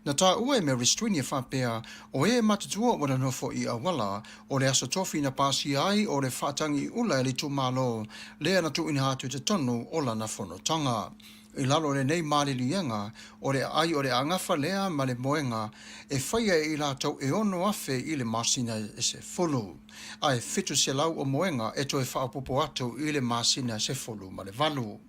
Na taua e Mary Sweeney e faapea, o e matutua ua nonofo i auala, o le aso tofi na pasia ai o le faatagiiula e le itumalo lea na tuuina atu i totonu o lana fonotaga. I lalo o lenei maliliega, o le aai o le agafa lea ma le moega e faia e i latou e 6,000 i le masina e 10, a e 700 o moega e toe faaopoopo atu i le masina 18.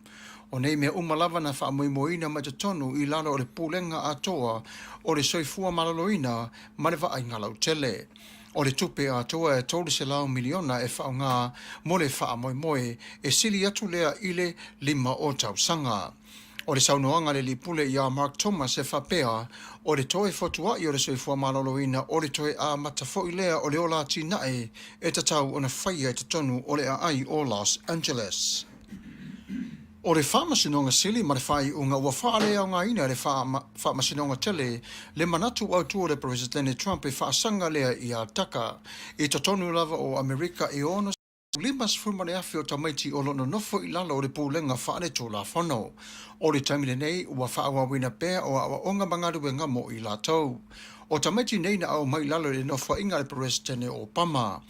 O nei mea uma lava na faamoemoeina mai totonu i lalo o le Pulega atoa o le Soifua Maloloina ma le Vaaiga Lautele. O le tupe atoa e $300 miliona e faaaoga mo le faamoemoe e sili atu lea i le 5 o tausaga. O le saunoaga a le Lipule iā Mark Thomas e faapea, o le toe fotuaʻi o le soifua maloloina o le toe amata foi lea o le ola atinae e tatau ona faia i totonu o le aai o Los Angeles. O le Faamasinoga Sili ma le faaiuga ua faaleaogaina e le Faamasinoga Tele le manatu autu o le Peresetene Trump e faasaga lea iā Tucker i totonu lava o Amerika e 65,000 o tamaiti o lo o nonofo i lalo o le pulega faaletulafono. O le taimi lenei ua faaauauina pea o aoaoga ma galuega mo i latou. O tamaiti nei na aumai i lalo i le nofoaiga a le Peresetene o Obama.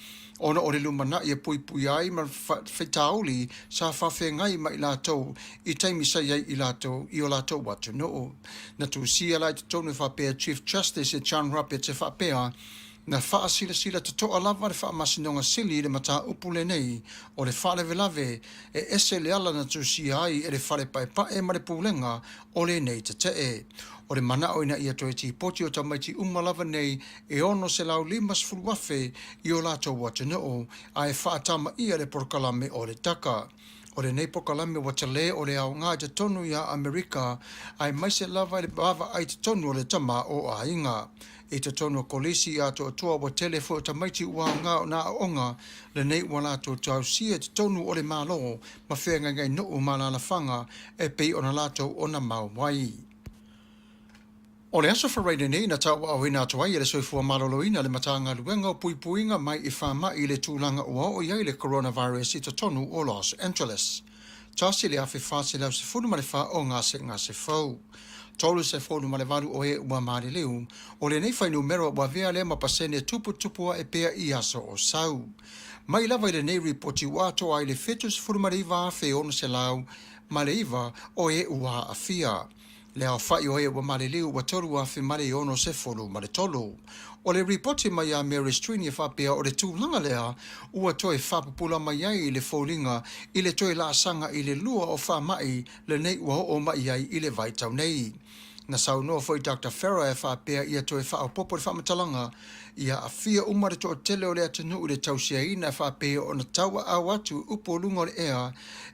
Ona o le lumanai e puipuia ai ma faitauli sa faafeagai ma i latou i taimi sa i ai i latou i o latou atunuu. Na tusia la i totonu e faapea Chief Justice e John Roberts e faapea, Na faasilasila totoa lava le Faamasinoga Sili i le mataupu lenei o le faalavelave e ese le ala na tusia ai e le Fale Paepae ma le Pulega o lenei tetee. O le manao ina ia toe tipoti o tamaiti uma lava nei e 650,000 i o latou atunuu ae faatamaia le polokalame o le DACA. O lenei polokalame ua tele o le aoga i totonu iā Amerika aemaise lava i le vaavaai i totonu o le tama o aiga. I totonu o kolisi i atoatoa ua tele foi o tamaiti ua aoga o na aoga lenei ua latou tausia i totonu o le Malo ma feagaigai nuu ma alalafaga e pei ona latou ona mau ai. O le Aso Faraile lenei na tauaaoina atu ai e le Soifua Maloloina le Matagaluega o Puipuiga mai i Faamai i le tulaga ua oo i ai le coronavirus i totonu o Los Angeles. 1,414 o gasegase fou. 38 o e ua maliliu, o lenei fuainumera ua avea lea ma pasene tuputupu ae pea i aso o sau. Mai lava i lenei ripoti ua atoa ai le 79,609 o e ua aafia. Le aofai o e ua maliliu ua 3,063. O le ripoti mai a Mary Strini e faapea o le tulaga lea ua toe faapupula mai ai le foliga i le toe laasaga i le lua o faamai lenei ua oo mai ai i le vaitau nei. Na saunoa foi Doctor Farah e faapea ia toe faaopoopo le faamatalaga ia aafia uma le toatele o le atunuu i le tausiaina e faapea ona tauaau atu i upu o luga o le ea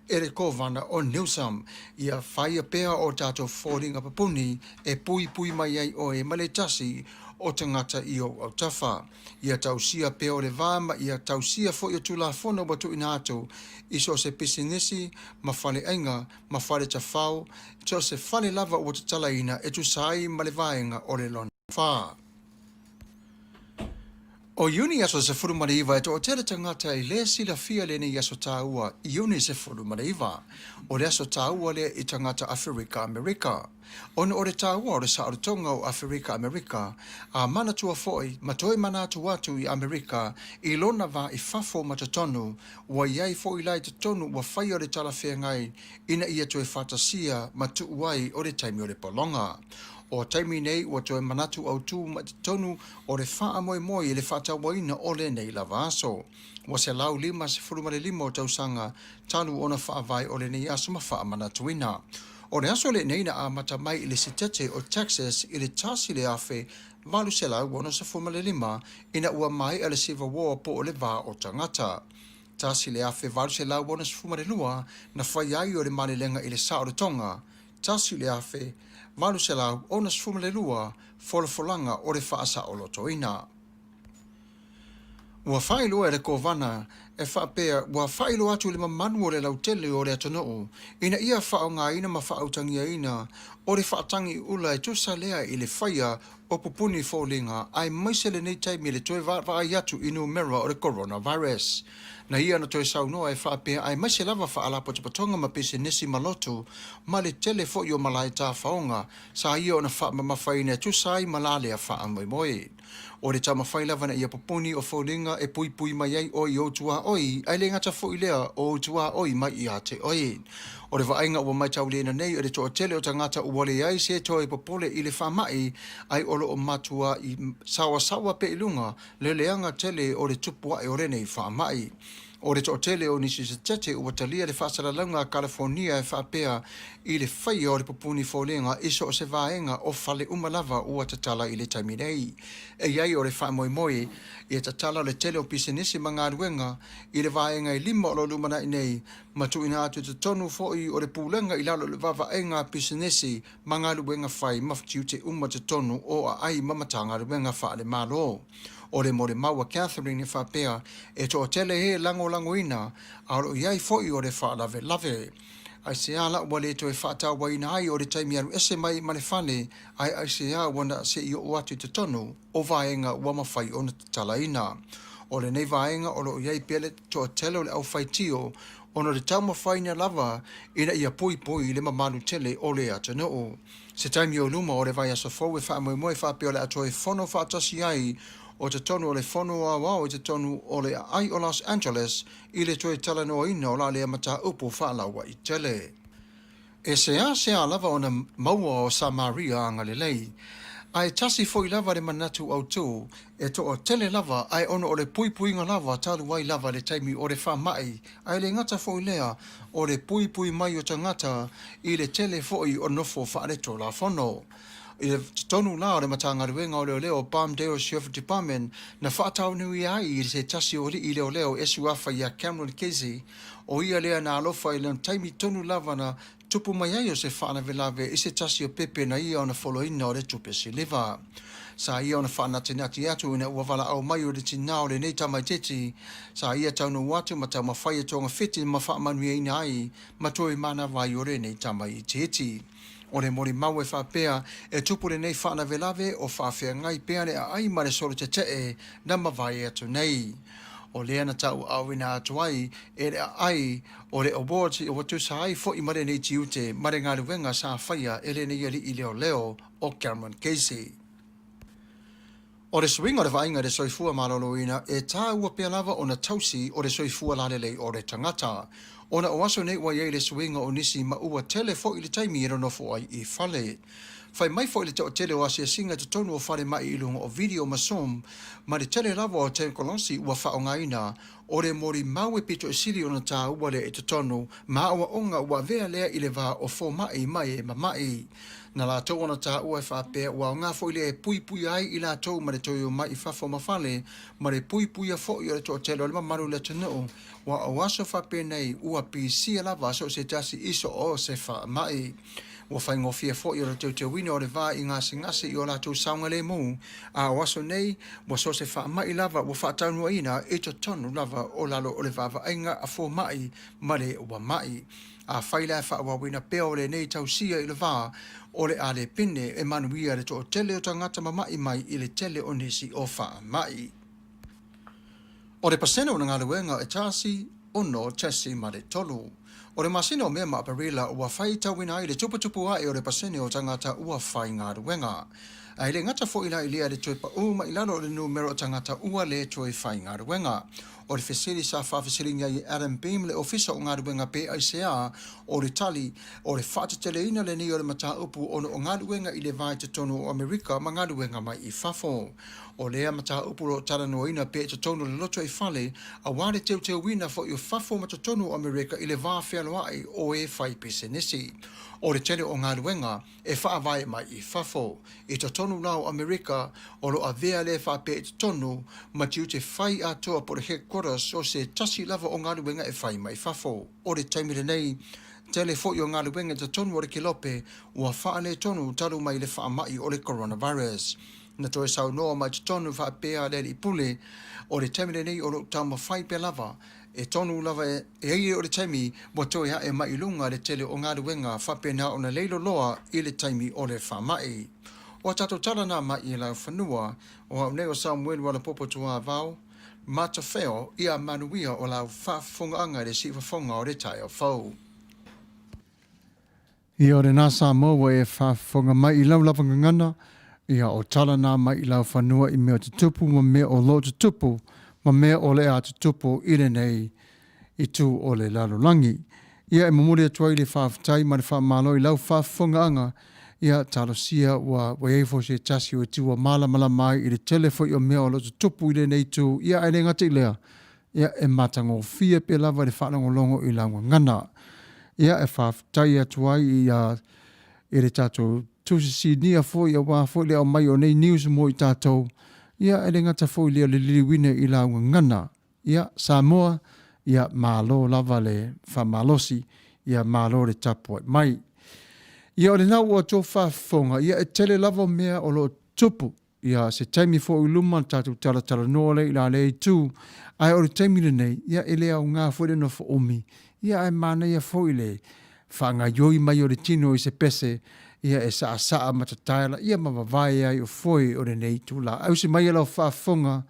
e le Kovana o Newsom ia faia pea o tatou foliga papuni e puipui mai ai oe ma le tasi o tagata i ou autafa. Ia tausia pea o le va ma ia tausia foi o Tulafono ua tuuina atu i so o se pisinisi ma faleaiga ma fale tafao, so o se fale lava ua tatalaina e tusa ai ma le vaega o le lona wha. O Iuni aso 19 e toatele tagata e lē silafia lenei aso tāua Iuni 19. O le aso tāua lea i tagata Aferika Amerika. Ona o le tāua o le saolotoga o Aferika Amerika, a manatua foi ma toe manatu atu i Amerika i lona va i fafo ma totonu, ua i ai foi la i totonu ua faia le talafeagai ina ia toe faatasia ma tuu ai o le taimi o le pologa. O taimi nei ua toe manatu autū mai totonu o le faamoemoe i le faatauaina o lenei lava aso. Ua 155 o tausaga talu ona faavae o lenei aso ma faamanatuina. O le aso lenei na amata mai i le sitete o Texas i le 1865 ina ua maea le Civil War po o le va o tagata. 1862 na fai ai o le malelega i le saolotoga 1862 folafolaga o le faasaolotoina. Ua faailoa e le Kovana e faapea ua faailoa atu i le mamalu o le lautele o le atunuu ina ia faaaogaina ma faautagiaina o le faatagi ula e tusa lea i le faia o pupuni foliga aemaise lenei taimi i le toe vaavaai atu i numera o le coronavirus. Na ia na toe saunoa e faapea aemaise lava faalapotopotoga ma pisinisi ma lotu ma le tele foi o malae tafaoga sa ia ona faamamafaina e tusa ai ma la lea faamoemoe. O le taumafai lava ina ia pupuni o foliga e puipui mai ai oe i ou tuaoi, ae le gata foi lea o ou tuaoi mai ia te oe. O le vaaiga ua maitauliaina nei o le toatele o tagata ua leai se toe popole i le faamai, ae o lo o matuai saoasaoa pea i luga le leaga tele o le tupu ae o lenei faamai. O le toatele o nisi setete ua talia le faasalalauga a Kalifornia e faapea i le faia o le pupuni foliga i so o se vaega o fale uma lava ua tatala i le taimi nei. E i ai o le faamoemoe ia tatala le tele o pisinisi ma galuega i le vaega e lima o lo o lumanai nei ma tuuina atu i totonu foi o le pulega i lalo o le vaavaaiga a pisinisi ma galuega fai ma tiute uma totonu o aai ma Matagaluega faale-Malo. O le molimau a Catherine e faapea, e toatele e lagolagoina, a o lo o i ai foi o le faalavelave. Aisea la ua le toe faatauaina ai o le taimi alu ese mai ma le fale, ae aisea ua na se i oo atu i totonu o vaega ua mafai ona tatalaina. O lenei vaega o lo o i ai pea le toatele o le aufaitio ona o le taumafaina lava ina ia poipoi i le mamalu tele o le atunuu. Se taimi o luma o le vaiaso fou e faamoemoe faapea o le a toe fono faatasi ai o totonu o le Fono Aoao i totonu o le aai o Los Angeles i le toe talanoaina o la lea mataupu faalaua'i tele. E seasea lava ona maua o Samaria agalelei, ae tasi foi lava le manatu autū, e toatele lava ae ona o le puipuiga lava talu ai lava le taimi o le faamai, ae le gata foi lea o le puipui mai o tagata i le tele foi o nofo faaletulafono. I totonu la o le Matagaluega o Leoleo, Palmdale Sheriff Department, na faataunuia ai i se tasi o alii leoleo e suafa ia Cameron Casey, ʻO ia lea na alofa i lona taimi tonu lava na tupu mai ai o se faalavelave i se tasi o pepe na ia ona foloina o le tupe siliva. Sa ia ona faanatinati atu ina ua valaau mai o le tinā o lenei tamaititi, sa ia taunuu atu ma taumafai e togafiti ma faamanuiaina ai ma toe manava ai o lenei tamaitiiti. O le molimau e faapea, e tupu lenei faalavelave o faafeagai pea le aai ma le solo tetee na mavae atu nei. O lea na tauaaoina atu ai e le aai o le Awards ua tusa ai foi ma lenei tiute ma le galuega sa faia e lenei alii leoleo o Cameron Casey. O le suiga o le vaaiga i le soifua maloloina e tāua pea lava ona tausi o le soifua lalelei o le tagata. Ona o aso nei ua i ai le suiga o nisi ma ua tele foi le taimi e nonofo ai i fale. Fai mai foi le toatele o asiasiga i totonu o falemai i luga o video ma Zoom, ma le tele lava o tekonolosi ua faaaogaina, o le molimau e pito sili ona taua lea i totonu ma aoaoga ua avea lea i le va o fomai ma e mama'i. Na latou ona taua e faapea ua aoga foi lea e puipuia ai i latou ma le toe omai i fafo ma fale, ma le puipuia foi o le toatele o le mamalu o le atunuu, aua o aso faapenei ua pisia lava so o se tasi i so o se faamai. Ua faigofie foi o le teuteuina o le va i gasegase i o latou saogalemu, a o aso nei, ua so o se faamai lava ua faataunuaina i totonu lava o lalo o le vaavaaiga a fomai ma le ua ma'i. Afai la e faaauauina pea o lenei tausia i le va o le a le pine e manuia le toatele o tagata mama'i mai i le tele o nisi o faamai. O le pasene o na galuega e 16.3. O le masina o Me ma Aperila ua faitauina ai le tuputupu ae o le pasene o tagata ua faigaluega. Ae le gata foi la i lea le toe paʻū mai lalo o le numera o tagata ua le toe faigaluega. O le fesili sa faafesiligia ai e Adam Beam le Ofisa o Galuega pe aisea o le tali o le faateteleina lenei o le mataupu ona o galuega i le va i totonu o Amerika ma galuega mai i fafo. O lea mataupu o lo o talanoaina pea i totonu o le lotoifale aua le teuteuina foi o fafo ma totonu o Amerika i le va fealoai o e fai pisinisi. O le tele o galuega e faavae mai i fafo. I totonu la o Amerika, o lo o avea lea faapea i totonu ma tiute fai atoa po o le headquarters o se tasi lava o galuega e fai mai fafo. O le taimi lenei, tele foi o galuega i totonu o le kelope ua faaletonu talu mai le faamai o le coronavirus. Na toe saunoa mai totonu faapea le alii pule, o le taimi lenei o lou taumafai pea lava, e tonu lava e ai o le taimi ua toe ae mai i luga le tele o galuega faapena ona lei loloa i le taimi o le faamai. O a tatou tala na mai i laufanua, o au nei o Samuelu Alapopo Tuavao, Matafeo, ia manuia o lau faafofogaaga i le siufofoga o le taeao fou. Ia o lena Samoa ua e faafofoga mai i lau lava gagana, ia o tala na mai i lau fanua i mea o tutupu ma mea o lo o tutupu ma mea o le a tutupu i lenei itu o le lalolagi. Ia e momoli atu ai le faafetai ma le faamalo i lau faafofogaaga, ia talosia ua ua i ai foi se tasi o itu ua malamalama ai i le tele foi o mea o lo o tutupu i lenei itu, ia ae le gata i lea, ia e matagofie pea lava le faalogologo i lau gagana. Ia e faafetai atu ai i, i le tatou tusi sinia foi aua foi le aumai o nei news mo i tatou. Ia e le gata foi lea o le liliuina i lau gagana. Ia Samoa, ia malo lava le faamalosi, ia malo le tapuai mai. Ia o lena ua outou faafofoga, ia e tele lava mea o lo o tupu. Ia, se taimi foi i luma le tatou talatalanoa lea i la lea itu, ae o le taimi lenei, ia e le aoga foi le nofo umi, ia ae manaia foi le faagaioi mai o le tino i se pese, ia e saasaa ma tataela, ia ma vavae ai o foe o lenei itula. Ausi mai e lau faafofoga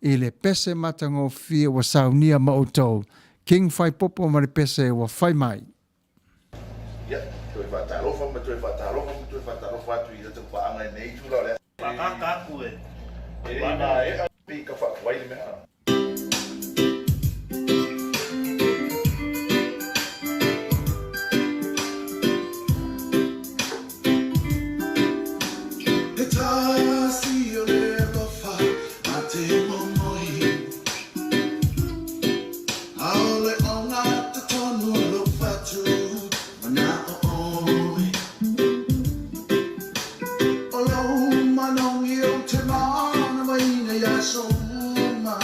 i le pese matagofie ua saunia ma outou, King Faipopo ma le pese ua fai mai. Ia, toe faatalofa ma toe faatalofa ma toe faatalofa atu i tatou paaga i lenei itula o le aso. Whakaata atu e. E le i maea pei ka faatuai le mea. He tasi o le alofa a te momoi. ʻAʻole ona totonu lou patu manaʻo ʻoe. ʻO lou manogi ou te manawaina i aso uma.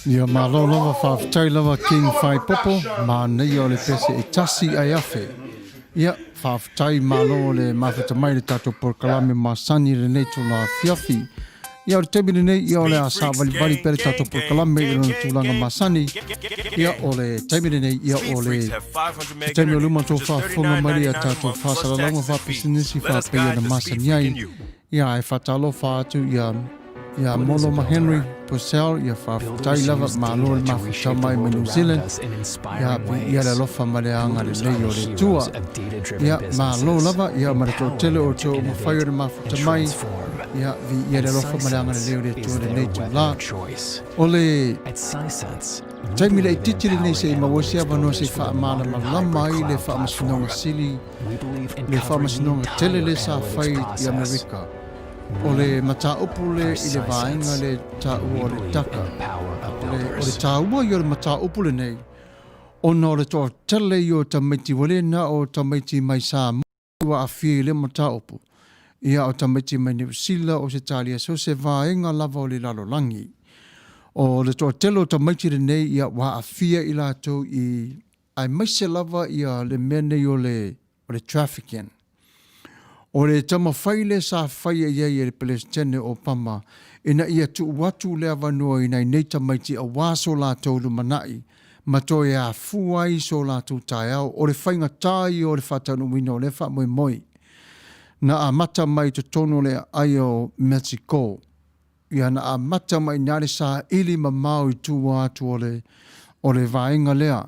Ia malo lava faafetai lava King Faipopo manaia o le pese e tasi ae afe. Ia faafetai malo le mafuta mai le tatou polokalame masani lenei tula afiafi. Ia o le taimi lenei ia o le a sāvalivali pea le tatou polokalame i lona tulaga masani. Ia o le taimi lenei ia o le se taimi o luma tou faafofoga mai le ia tatou faasalalauga faapisinisi faapea ona masani ai. Ia ae faatalofa atu ia ia Molo ma Henry Purcell ia faafetai lava malo le mafuta mai mai New Zealand ia ia le alofa ma le agalelei o le Atua ia malo lava ia ma le toatele o te mafai o le mafuta mai ia vi ia le alofa ma le agalelei o le Atua lenei tula o le taimi laitiiti lenei se i maua se avanoa se i faamalamalama ai le Faamasinoga Sili le Faamasinoga tele lea sa fai i Amerika. O le mataupu le i le vaega le taua o le DACA. O le, o le taua ia o le mataupu lenei, ona o le toatele ia o tamaiti, ua le na o tamaiti mai Samoa ua aafia i lea mataupu, ia o tamaiti mai Niu Sila, Ausetalia, so se vaega lava o le lalolagi. O le toatele o tamaiti lenei, ia ua aafia i latou i aemaise lava ia le mea nei o le, o le trafficking. O le taumafai lea sa faia i ai e le Peresetene o Obama ina ia tuu atu le avanoa i nai nei tamaiti aua so latou lumanai ma toe afua ai so latou taeao, o le faigata ia o le faataunuuina o lea faamoemoe na amata mai i totonu o le aai o Mexico. Ia na amata mai i ina le saili mamao i tua atu o le, o le vaega lea.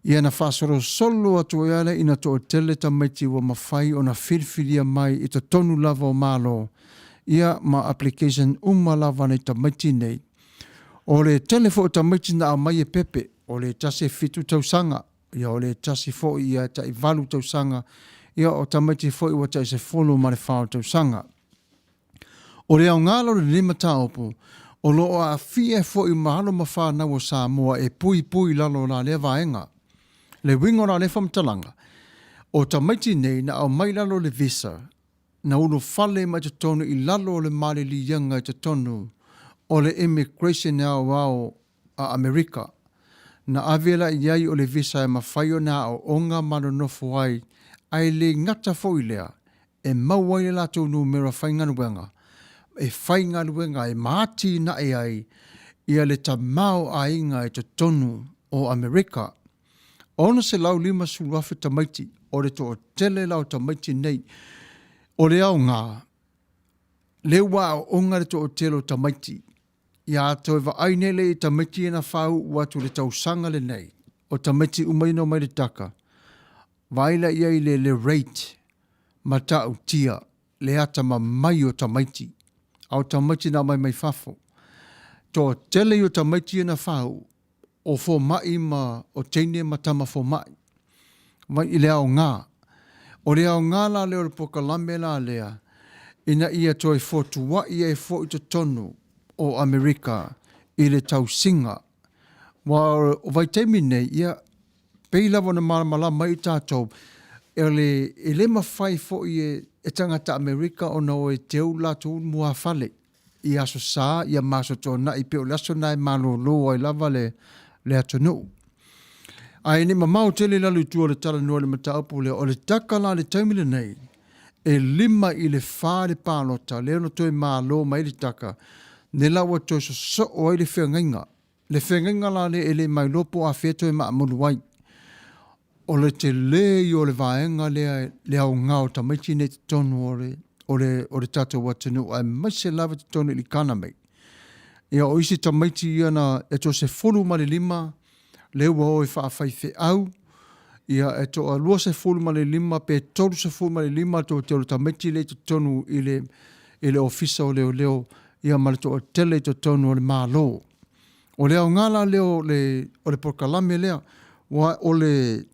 Ia na faasolosolo atu ai lea ina toatele tamaiti ua mafai ona filifilia mai i totonu lava o Malo, ia ma application uma lava nei tamaiti nei. O le tele foi o tamaiti na aumai e pepe, o le tasi e 7 tausaga, ia o le tasi foi ia e tai 8 tausaga, ia o tamaiti foi ua tai 14 tausaga. O le aoga la o lenei mataupu, o lo o aafia foi ma alo ma fanau o Samoa e puipui i lalo o la lea vaega. Le uiga o la lea faamatalaga, o tamaiti nei na aumai i lalo o le visa, na ulufale mai totonu i lalo o le maliliaga i totonu o le immigration aoao a Amerika. Na ave la i ai o le visa e mafai ona aooga ma nonofo ai, ae le gata foi i lea, e maua ai le latou numera faigaluega e faigaluega ai ma atinae ai ia le tamaoaiga i totonu o Amerika. 650,000 tamaiti, o le toatele la o tamaiti nei. O le aoga, lea ua aooga le toatele o tamaiti, ia toe vaai nei lea i tamaiti ia na faauu atu i le tausaga lenei, o tamaiti uma ia na omai i le DACA, vaai la i ai i le rate matautia le atamamai o tamaiti, a o tamaiti na aumai mai fafo. Toatele ia o tamaiti ia na faauu, o fomai ma o teine ma tama fomai. Mai i le aoga. O le aoga la lea o le polokalame la lea, ina ia toe fotuai ai foi totonu o Amerika i le tausiga. Aua o vaitaimi nei, ia, pei lava ona malamalama ai tatou, e le mafai foi e tagata Amerika ona o e teu latou muafale i Aso Sa ia ma Aso Toonai, pei o le aso lena e malolo ai lava le atunuu. Ae ne i mamao tele i lalo i tua o le talanoa i le mataupu lea, o le taka la i le taimi lenei, e 5 i le 4 le palota lea na toe malo mai ai le taka, lea la ua toe sosoo ai le feagaiga. Le feagaiga la lea e le mailoa po o afea toe maamulu ai. O le tele ia o le vaega lea le aoga o tamaiti nei i totonu o le, o le, o le tatou atunuu aemaise lava i totonu i le economy. Ia o isi tamaiti ia na e toa 15 lea ua o e faafaifeau, ia e toa 25 pe 35 le toatele o tamaiti lea i totonu i le, i le Ofisa o Leoleo ia ma le toatele i totonu o le Malo. O le aoga la lea o le, o le polokalame lea, aua o le,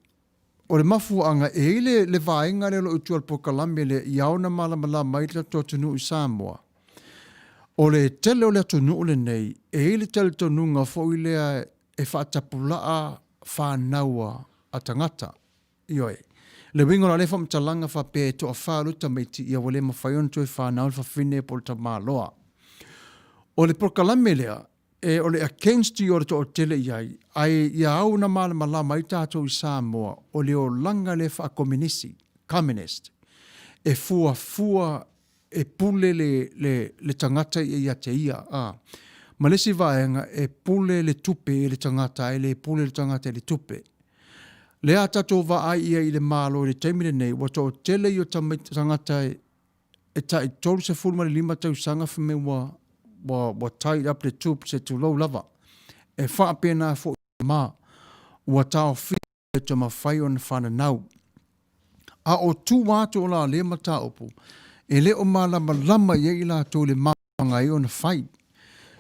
o le mafuaaga e i ai le, le vaega lea o lo o i tua o le polokalame lea ia ao ona malamalama ai le tatou atunuu i Samoa, o le tele o le atunuu lenei, e i ai le talitonuga foi lea e faatapulaa fanau a tagata. Ioe. Le uiga o la lea faamatalaga faapea e toafa loa tamaiti, ia ua le mafai ona toe fanau le fafine po o le tamaloa. O le polokalame lea, e o le against ia o le toatele i ai, ae ia ao ona malamalama ai tatou i Samoa, o le olaga lea faakominisi, communist, e fuafua e pule le, le, le tagata ia ia te ia. A. Ma le isi vaega, e pule le tupe i le tagata, ae le pule le tagata i le tupe. Lea a tatou vaai i ai i le Malo i le taimi lenei, ua toatele ia o tagata e, e tai 35 tausaga fai mai ua, ua, ua tied up le tube se tulou lava. E faapena foi ma ua taofia e taumafai ona fananau. A o tua atu o la lea mataupu, e le o malamalama i ai i latou i le mafuaaga ai ona fai.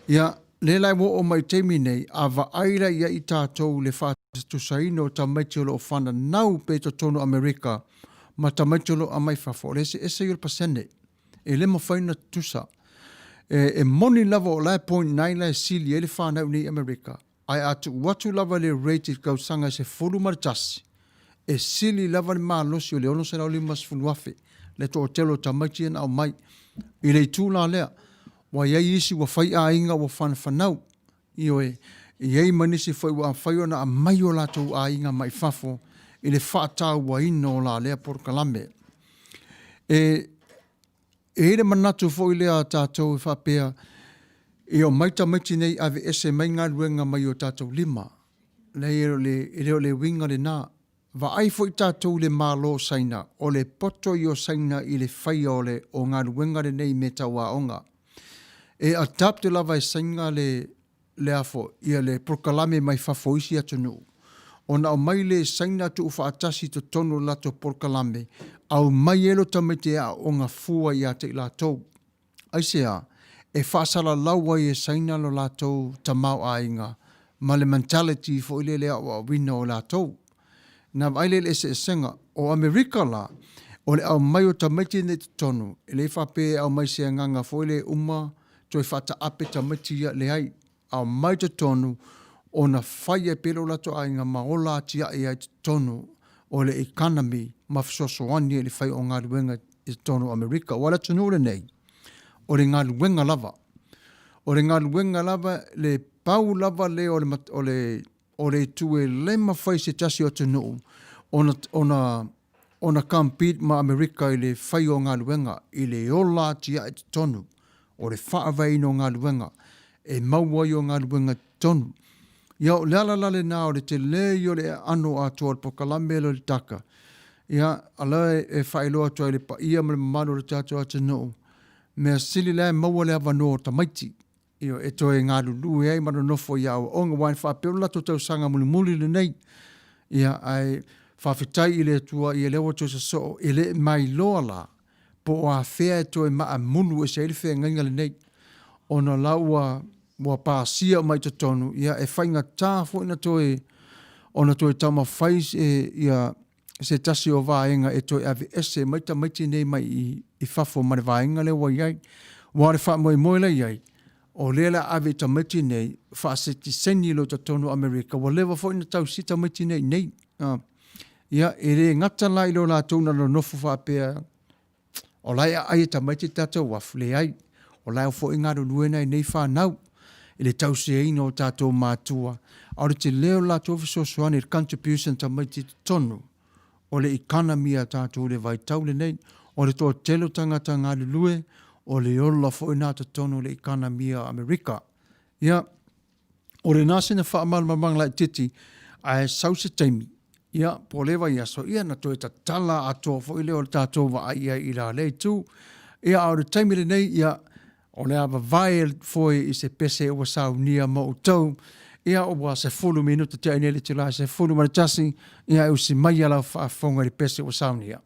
Ia, lea la ua oo mai i taimi nei, a vaai la i ai i tatou i le faatusatusaina o tamaiti o lo o fananau pea i totonu o Amerika ma tamaiti o lo o aumai fafo, o le eseese ia o le pasene. E le mafai ona tutusa. E, e moni lava o la e point nine la e sili ai le fanau nei i Amerika, Ae a tuu atu lava le rate i le tausaga e 11, e sili lava le malosi o le 650,000 le toatele o tamaiti ia na aumai. I le itu la lea, ua i ai isi ua fai aiga ua fanafanau, ioe, e i ai ma nisi foi ua mafai ona aumai o latou aiga mai fafo i le faatauaina o la lea polokalame. E E i ai le manatu foi lea a tatou e faapea, e omai tamaiti nei aveese mai galuega mai o tatou lima. Leai, e le o le uiga lena. Vaai foi tatou i le Malo o Saina, o le poto ia o Saina i le faia o le o galuega lenei i mea tau aoga. E adapt lava e Saina le le a foi, ia le polokalame mai fafo o isi atunuu, ona aumai lea e Saina tuufaatasi i totonu o le latou polokalame, aumai ai lo tamaiti e aooga fua ia te i latou. Aisea? E faasalalau ai e Saina lo latou tamaoaiga ma le mentality foi lele aoaoina o latou. Na vaai lea i le eseesega. O Amerika la, o le aumai o tamaiti nei i totonu, e le faapea e aumai i se agaga foi lea e uma toe faataape tamaiti ia, leai, aumai i totonu ona fai ai pea lo latou aiga ma ola atiae ai i totonu o le economy ma fesoasoani ai i le fai o galuega i totonu o Amerika. Aua o le atunuu lenei, o le galuega lava. O le galuega lava, le pau lava lea o le, o le, o le itu e le mafai e se tasi o atunuu ona, ona, ona compete ma Amerika i le fai o galuega, i le ola atiae totonu o le faavaeina o galuega, e maua ai o galuega i totonu. Ia, o le ala la lena o le tele ia o le aano atoa o le polokalame lea o le DACA. Ia, a lea e faailoa atu ai i le paia ma le mamalu o le tatou atunuu, mea sili la e maua le avanoa o tamaiti Ioe, e toe galulue ai ma nonofo i aoaoga, aua e faapea o le latou tausaga mulimuli lenei. Ia, ae faafetai i le Atua, ia lea ua toe sosoo, e le mailoa la po o afea e toe maamulu ese ai le feagaiga lenei, ona o la ua ua pasia uma i totonu, ia e faigata foi ona toe ona toe taumafai se, ia, se tasi o vaega e toe aveese mai tamaiti nei mai i, i fafo ma le vaega lea ua i ai. Aua o le faamoemoe la i ai, o lea la ave i tamaiti nei faasetiseni loa i totonu o Amerika, ua leva foi ona tausi tamaiti nei i nei. Ia, e le gata la i lo latou na nonofo faapea O la e aai e tamaiti le tatou uafu, leai, o la e foi galulue nai nei fanau i le tausiaina o tatou matua, a o le tele o le latou fesoasoani i le contribution tamaiti i totonu o le economy a tatou i le vaitau lenei. O le toatele o tagata galulue, o le ola foi lena totonu o le economy a Amerika. Ia, O lena sina faamalamalamaga laitiiti, ae sau se taimi, ia, po o lea vaiaso, ia, na toe tatala atoa foi lea o le tatou vaai i ai i la lea itu. Ia, a o le taimi lenei, ia, o le a vavae foe i se pese ua saunia ma outou. Ia, ua 10 minuta tea nei le itula e 11, ia, e usi mai a lau faafofoga i le pese ua saunia.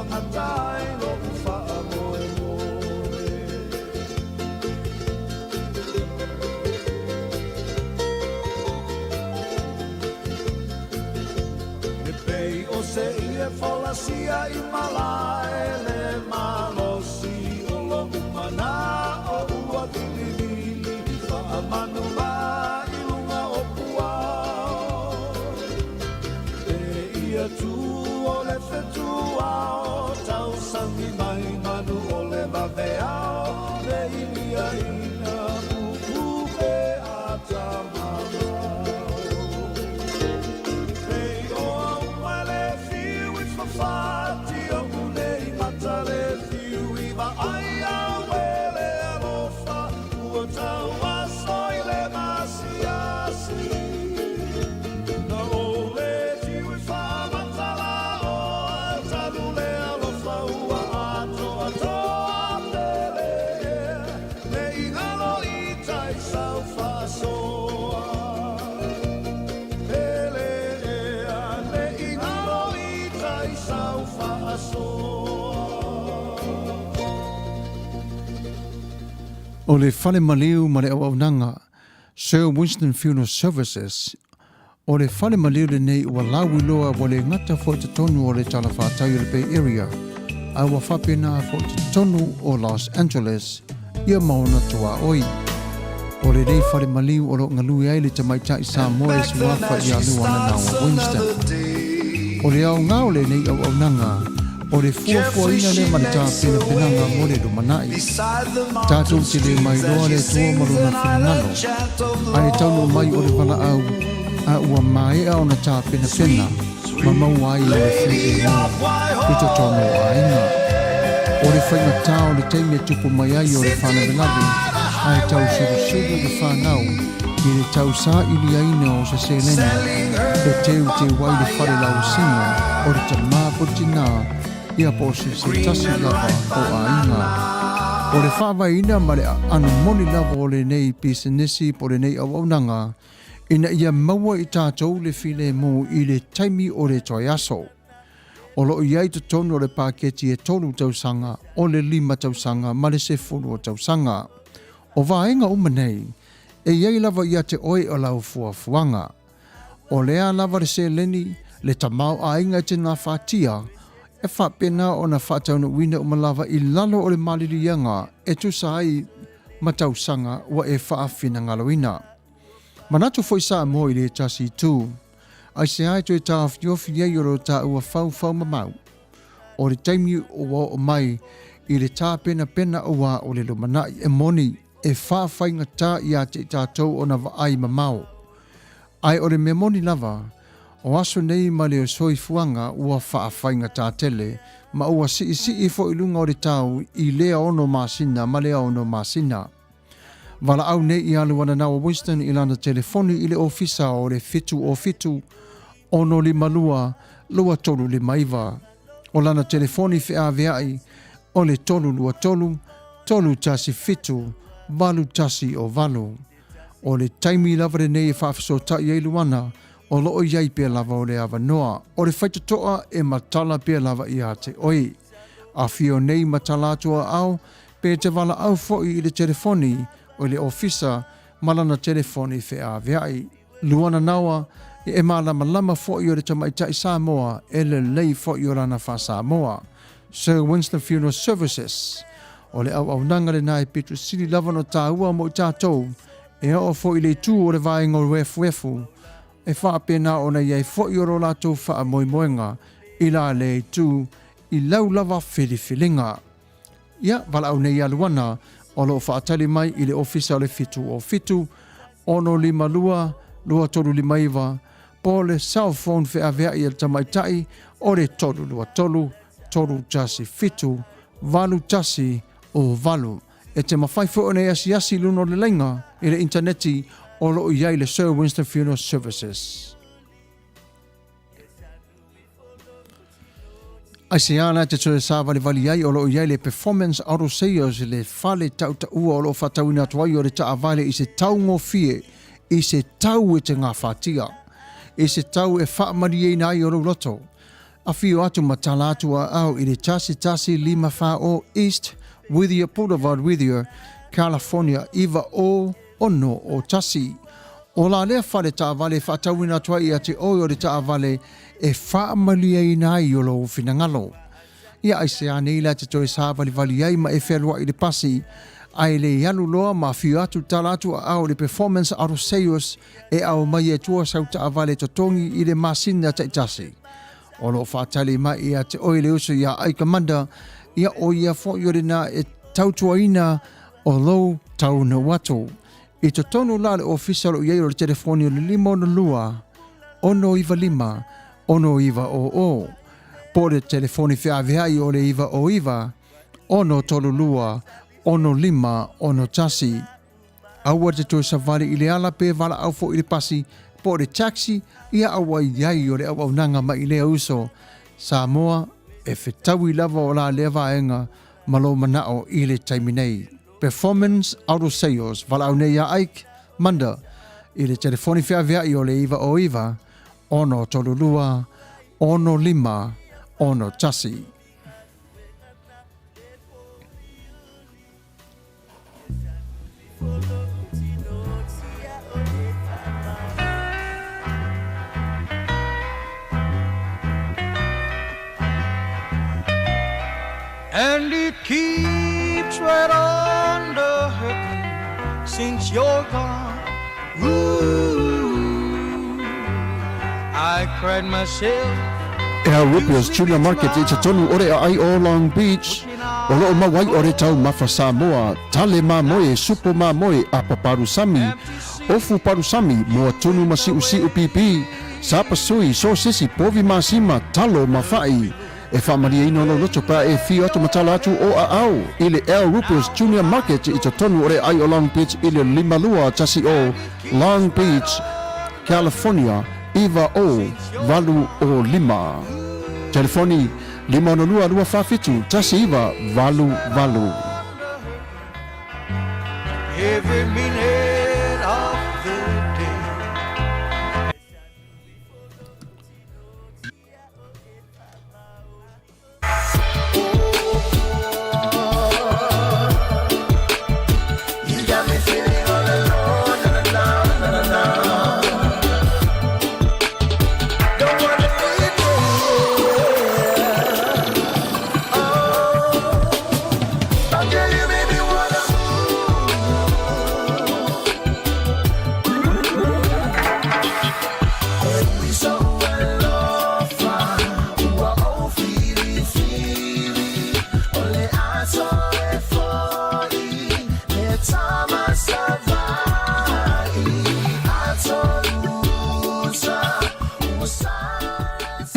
amata ai loʻu faamoemoe. E pei o se ie folasia i malae le malosi o loʻu manaʻo ua vilivili faamanu la i luga o puao. E ia tu o le fetuao tausagi mai manu o le vaveao le iliaina pupupe a tamamao. Pei o au le fiu i fafati o nei mata le fiu i vaai au e le alofa ua tauaso i le masiasi. Na o le tiu i whaamatala o talu le alofa ua atoatoa pele ea le ingalo i tai sau faasoa. Pele ea le ingalo i tai sau faasoa. O le fale maliu ma le auaunaga, Sir Winston Funeral Services, o le fale maliu lenei ua lauiloa ua le gata foi i totonu o le talafatai o le Bay Area, a ua faapena foi i totonu o Los Angeles ia ma ona tuaoi. O lenei fale maliu o lo o galue ai le tamaitai Samoa e suafa ia Luana Nawa Winston. O le aoga o lenei auaunaga, o le fuafuaina lea ma le tapenapenaga mo le lumanai. Tatou te le mailoa le Atua ma Lona finagalo, ae taunuu mai o le valaau, a ua maea ona tapenapena ma maua ai le filemu i totonu o aiga. O le faigata o le taimi e tupu mai ai o le faalavelave, ae tausulusulu le fanau i le tausailiaina o se seleni e teuteu ai le fale lauasina o le tama po o le tinā ia po o se se tasi lava o aiga. O le faavaeina ma le aano moni lava o lenei pisinisi po o lenei auaunaga ina ia maua i tatou le filemu i le taimi o le toe aso. O lo o i ai i totonu o le paketi e 3 tausaga, o le 5 tausaga ma le 10 o tausaga. O vaega uma nei, e i ai lava ia te oe o lau fuafuaga. O lea lava le seleni, le tamaoaiga e te gafatia, e faapena ona faataunuuina uma lava i lalo o le maliliaga e tusa ai ma tausaga ua e faafinagaloina. Manatu foi Samoa i le tasi itu, aisea e toe taofiofi ai o lo taua faufau mamau? O le taimi ua oo mai i le tapenapena aua o le lumanai e moni e faafaigata ia te i tatou ona vaai mamao. Ae o le mea moni lava, o aso nei ma le soifuaga ua faafaigata tele ma ua siisii foi luga o le tau i lea 6 masina ma lea 6 masina. Valaau nei ia Luana Nawa Winston i lana telefoni i le ofisa o le 707 652 2359. O lana telefoni feaveai o le 323 317 8108. O le taimi lava lenei e faafesootai ai Luana, o lo o i ai pea lava o le avanoa. O le faitotoa e matala pea lava ia te oe. Afio nei matala atu aao pe te valaau foi i le telefoni o le ofisa ma lana telefoni feaveai. Luana Nawa, e malamalama foi o le tamaitai Samoa e lelei foi o lana faa-Samoa. Sir Winston Funeral Services. O le auaunaga lena e pito sili lava ona taua mo i tatou, e oo foi i le itu o le vaega o le efuefu, e faapena ona i ai foi o lo latou faamoemoega i la lea itu i lau lava filifiliga. Ia, valaau nei ia Luana, o lo o faatali mai i le ofisa o le 707 652 2359, po o le cell phone feaveai a le tamaitai o le 323 317 8108. E te mafai foi ona e asiasi i luna o le laina i le initaneti o lo o i ai le Sir Winston Funeral Services. Aisea la te toe sāvalivali ai o lo o i ai le Performance Auto Sales le fale tautaua o lo o faatauina atu ai o le taavale i se taugofie i se tau e te gafatia, i se tau e faamalieina ai o lou loto. Afio atu ma tala atu aao i le 1154 East Whittier Boulevard, Whittier, California 90601. O la lea fale taavale e faatauina atu ai ia te oe o le taavale e faamalieina ai o lou finagalo. Ia aisea nei la e te toe sāvalivali ai ma e fealuai i le pasi, ae le alu loa ma afio atu tala atu aao i le Performance Auto Sales e aumai e tua sau taavale totogi i le masina taitasi. O lo o faatali mai ia te oe le uso iā Aika Manda, ia o ia foi o lena e tautuaina o lou taunuu atu. I totonu la o le ofisa o lo o i ai o le telefoni o le 562 695 6900 po o le telefoni feaveai o le 909 632 6561. Aua te toe savali i le ala pe valaau foi i le pasi po o le taxi, ia aua i ai o le auaunaga mai i lea uso. Samoa, e fetaui lava o la lea vaega ma lou manao i le taimi nei. Performance Auto Sales, valaau nei iā Ike Manda i le telefoni feaveai o le 909 632 6561. And it keeps right on the hurting since you're gone. Ooh, I cried myself Al Ripio's Junior Market i totonu o le aai o Long Beach, o loo mau ai o le taumafa Samoa, tale mamoe, supo mamoe, apa palusami, ofu palusami, moa tunu ma siusiu pipi, sapasui, sosesi, povi masima, talo ma fa'i. E faamalieina lou loto pe a e fio atu ma tala atu o aao i le Al Rupio's Junior Market i totonu o le aai o Long Beach i le 5210 Long Beach, California 90805. Telefoni, 562 247 1988. Every minute of the day.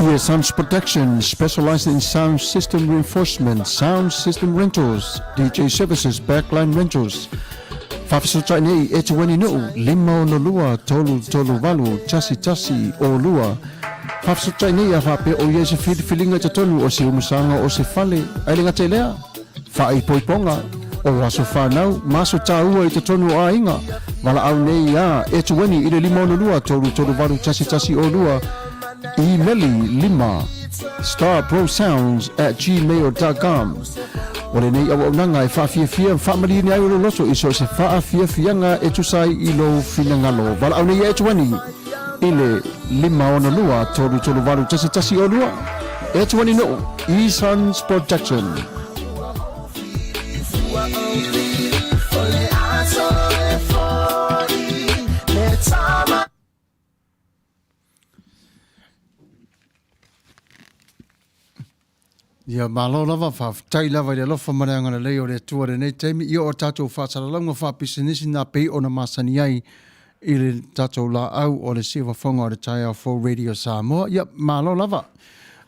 EA Sounds Production, specializing in sound system reinforcement, sound system rentals, DJ services, backline rentals. Faafesootai nei e Tueni Nuu, 562 338 112. Faafesootai nei a faapea o i ai se filifiliga i totonu o se umusaga o se fale, ae le gata i lea, faaipoipoga o aso fanau ma aso taua i totonu o aiga. Valaau nei iā e Tueni i le 562 338 112. Imeli 5 starprosounds@gmail.com O lenei auaunaga e faafiafia ma faamalieni ai o lou loto i so o se faafiafiaga e tusa ai i lou finagalo. Valaau nei ia e Tuani i le 562 338 112. E Tuani Nuu, E-Sons Production. Ia, malo lava, faafetai lava i le alofa ma le agalelei o le Atua i lenei taimi. Ia, o tatou faasalalauga faapisinisi na pei ona masani ai i le tatou laau o le siufofoga o le taeao fou Radio Samoa. Ia, malo lava.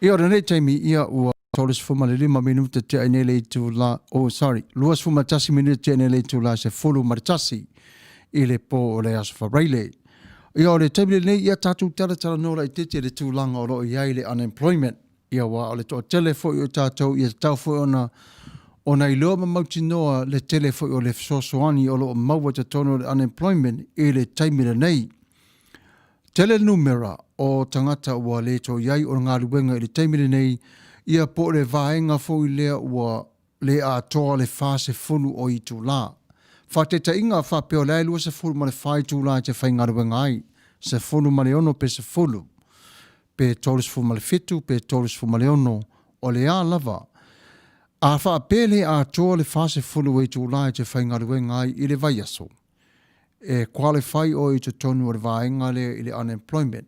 Ia, o lenei taimi, ia, ua 35 minute tea i nei le itula, oh, sorry, 21 minute tea i nei le itula 11 i le pō o le Aso Faraile. Ia, o le taimi lenei, ia tatou talatalanoa laitiiti i le tulaga o lo o i ai le unemployment. Ia, aua o le toatele foi o tatou, ia tatau foi ona ona iloa ma mautinoa le tele foi o le fesoasoani o lo o maua i totonu o le unemployment i le taimi lenei. Tele le numera o tagata ua le toe i ai o le galuega i le taimi lenei, ia po o le vaega foi lea ua le atoa le 40 o itula. Faataitaiga, faapea o la e 24 itula e te faigaluega ai, 16 pe 10, pe 37 pe 36, o le a lava. A faapea e le atoa le 40 o itula e te faigaluega ai i le vaiaso, e qualify oe i totonu o le vaega lea i le unemployment.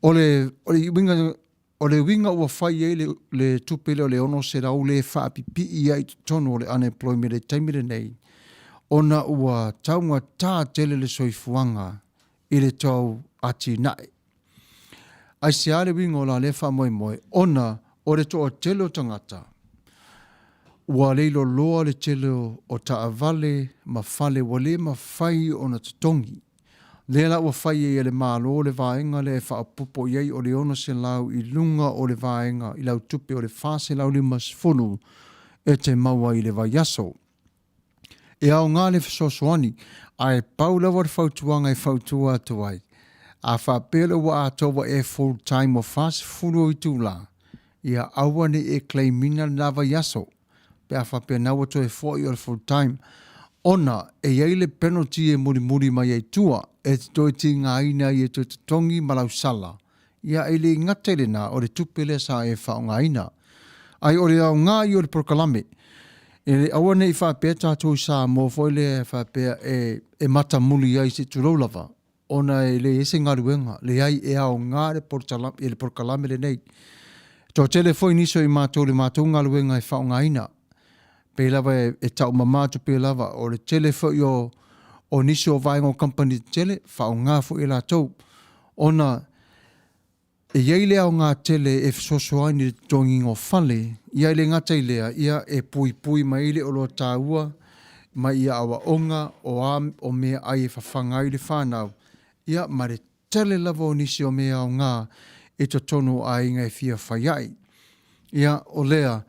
O le, o le uiga, o le uiga ua fai ai le, le tupe lea o le 600 lea e faapipii ai i totonu o le unemployment i le taimi lenei, ona ua taugata tele le soifuaga i le tau atinae. Aisea le uiga o la lea faamoemoe? Ona o le toatele o tagata ua leiloloa le tele o taavale ma fale ua le mafai ona totogi. Lea la ua fai ai e le Malo le vaega lea e faaopoopo i ai o le 600 i luga o le vaega i lau tupe o le 450 e te maua i le vaiaso. E aoga le fesoasoani, ae pau lava le fautuaga e fautua atu ai, a faapea lea ua atoa ua e full time ua 40 ou itula, ia aua ne i e claim ina lena vaiaso pe a faapea na ua toe foi o le full time, ona e i ai le penalty e mulimuli mai ai tua e te toe tigaina ai e toe totogi ma lau sala. Ia, e le gata i lena, o le tupe lea sa e faaaogaina. Ae o le aoga ia o le polokalame, e aua ne i faapea tatou i Samoa foi lea e faapea e, e matamuli ai se i tulou lava, ona e leai se galuega. Leai, e aoga le le polokalame lenei. E toatele foi nisi o i matou i le matou galuega e faaaogaina. Pei lava e, e taumama atu pea lava, o le tele foi o, o nisi o vaega o kamupani tetele, faaaoga foi e latou. Ona e i ai le aoga tele e fesoasoani i le totogiina o fale, ia e le gata i lea, ia e puipui mai ai le oloa taua mai i aoaoga o a o meaai e fafaga ai le fanau, ia ma le tele lava o nisi o mea aoga i totonu o aiga e fia fai ai. Ia, o lea,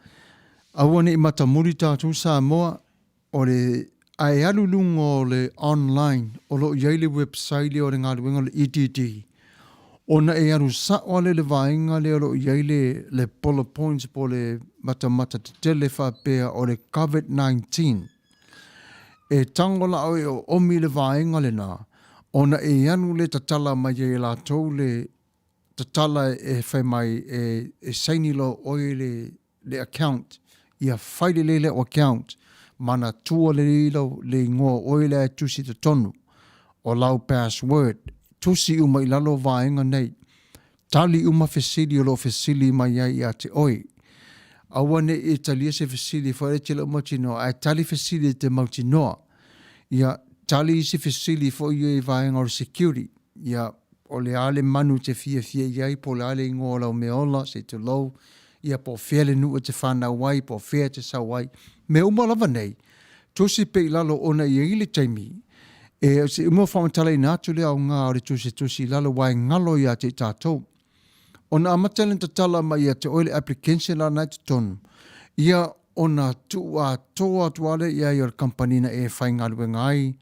aua ne i matamuli tatou Samoa, O le a e alu i luga o le online o lo o i ai le website lea o le galuega o le EDD, ona e alu sao lava lea i le vaega lea o lo o i ai le, le bullet points po o le matamata tetele faapea o le COVID-19. E tago la oe e oomi i le vaega lena, ona e alu lea tatala mai ai e latou le tatala e fai mai e, e saini loa oe le le account, ia fai lelei lau account, manatua lelei lau le igoa o oe la e tusi i totonu o lau password, tusi uma i lalo o vaega nei, tali uma fesili o lo o fesili mai ai ia te oe. Aua ne i e talia se fesili foi lea e te le o mautinoa, ae tali fesili e te mautinoa. Ia tali isi fesili foi ia i vaega o le security. Ia, o le a le manu e te fiafia i ai, po o le a le igoa o lau meaola, se i tulou, ia po o fea le nuu e te fanau ai, po o fea e te sau ai. Mea uma lava nei, tusi pea i lalo ona e i ai le taimi, e, se i uma faamatalaina atu le aoga o le tusitusi i lalo aua e galo ia te i tatou. Ona amata lea ona tatala mai ia te oe le application la na i totonu, ia ona tuu atoa atu lava lea i ai o le kamupani na e faigaluega ai,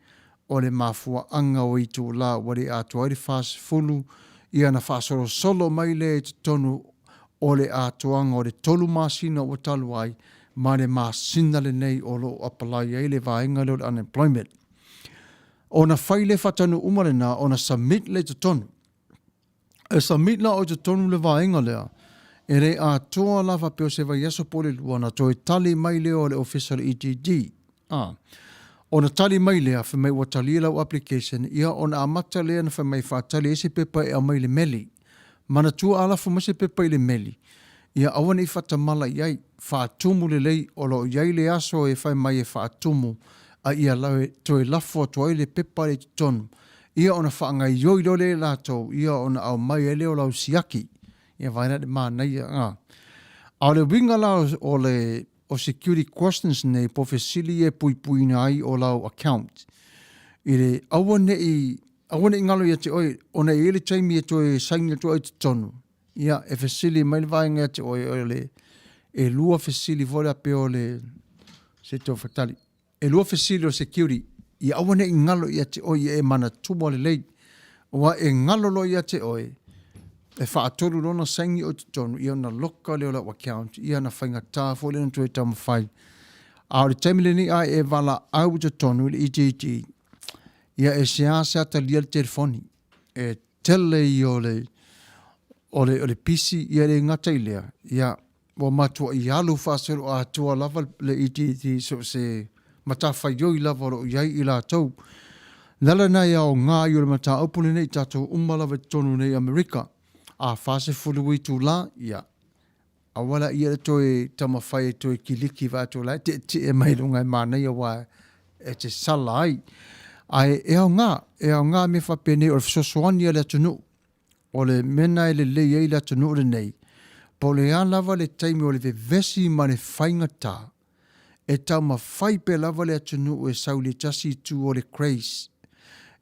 o le mafuaaga o itula ua le atoa ai le 40, ia ona faasolosolo mai lea i totonu o le atoaga o le tolu masina ua talu ai ma le masina lenei o lo o apalai ai le vaega lea o le unemployment. Ona fai lea faataunuu uma lena ona submit lea i totonu. E submit la oe i totonu le vaega lea, e le atoa la faapea o se vaiaso po o le lua ona toe tali mai lea o le ofisa o le EDD. A. Ona tali mai lea, fai mai ua talia lau application, ia ona amata lea ona fai mai e faatali ai se pepa e aumai i le meli. Manatua a lafo mai se pepa i le meli, ia aua ne i faatamala i ai, faatumu lelei, o lo o i ai le aso e fai mai e faatumu, a ia toe lafo atu ai le pepa lea i totonu, ia ona faagaoioi loa lea e latou, ia ona aumai ai lea o lau siaki. Ia vaai la i le manaia, a. A o le uiga la o le o security questions nei po o fesili ia e puipuiina ai o lau account i le aua ne i aua ne i galo ia te oe ona e i ai le taimi e toe saini atu ai i totonu ia e fesili mai le vaega ia te oe o le e lua fesili foi lea pei o le se tau fatali e lua fesili o security ia aua ne i galo ia te oe ia e manatua lelei. Aua e galo loa ia te oe, e faatolu loa ona saini oe i totonu, ia ona loka lea o lau account, ia ona faigata foi lea ona toe taumafai. A o le taimi lenei a e valaau i totonu i le EDD, ia e seasea talia le telefoni. E tele ia o le, o le, o le pisi, ia e le gata i lea, ia ua matuai alu faasoloatoa lava le EDD so o se matafaioi lava o lo o i ai i latou. O le ala lena e aoga ai o le mataupu lenei i tatou uma lava i totonu nei i Amerika. A 40 itula, ia, aua laia le toe taumafai e toe kiliki vaeatu o la e tietie mai luga e manaia aua e te sala ai. Ae e aoga, e aoga mea faapenei o le fesoasoani a le atunuu. O le mea lena e lelei ai le atunuu lenei, po o le a lava le taimi o le vevesi ma le faigata, e taumafai pea lava le atunuu e sau i le tasi itu o le grace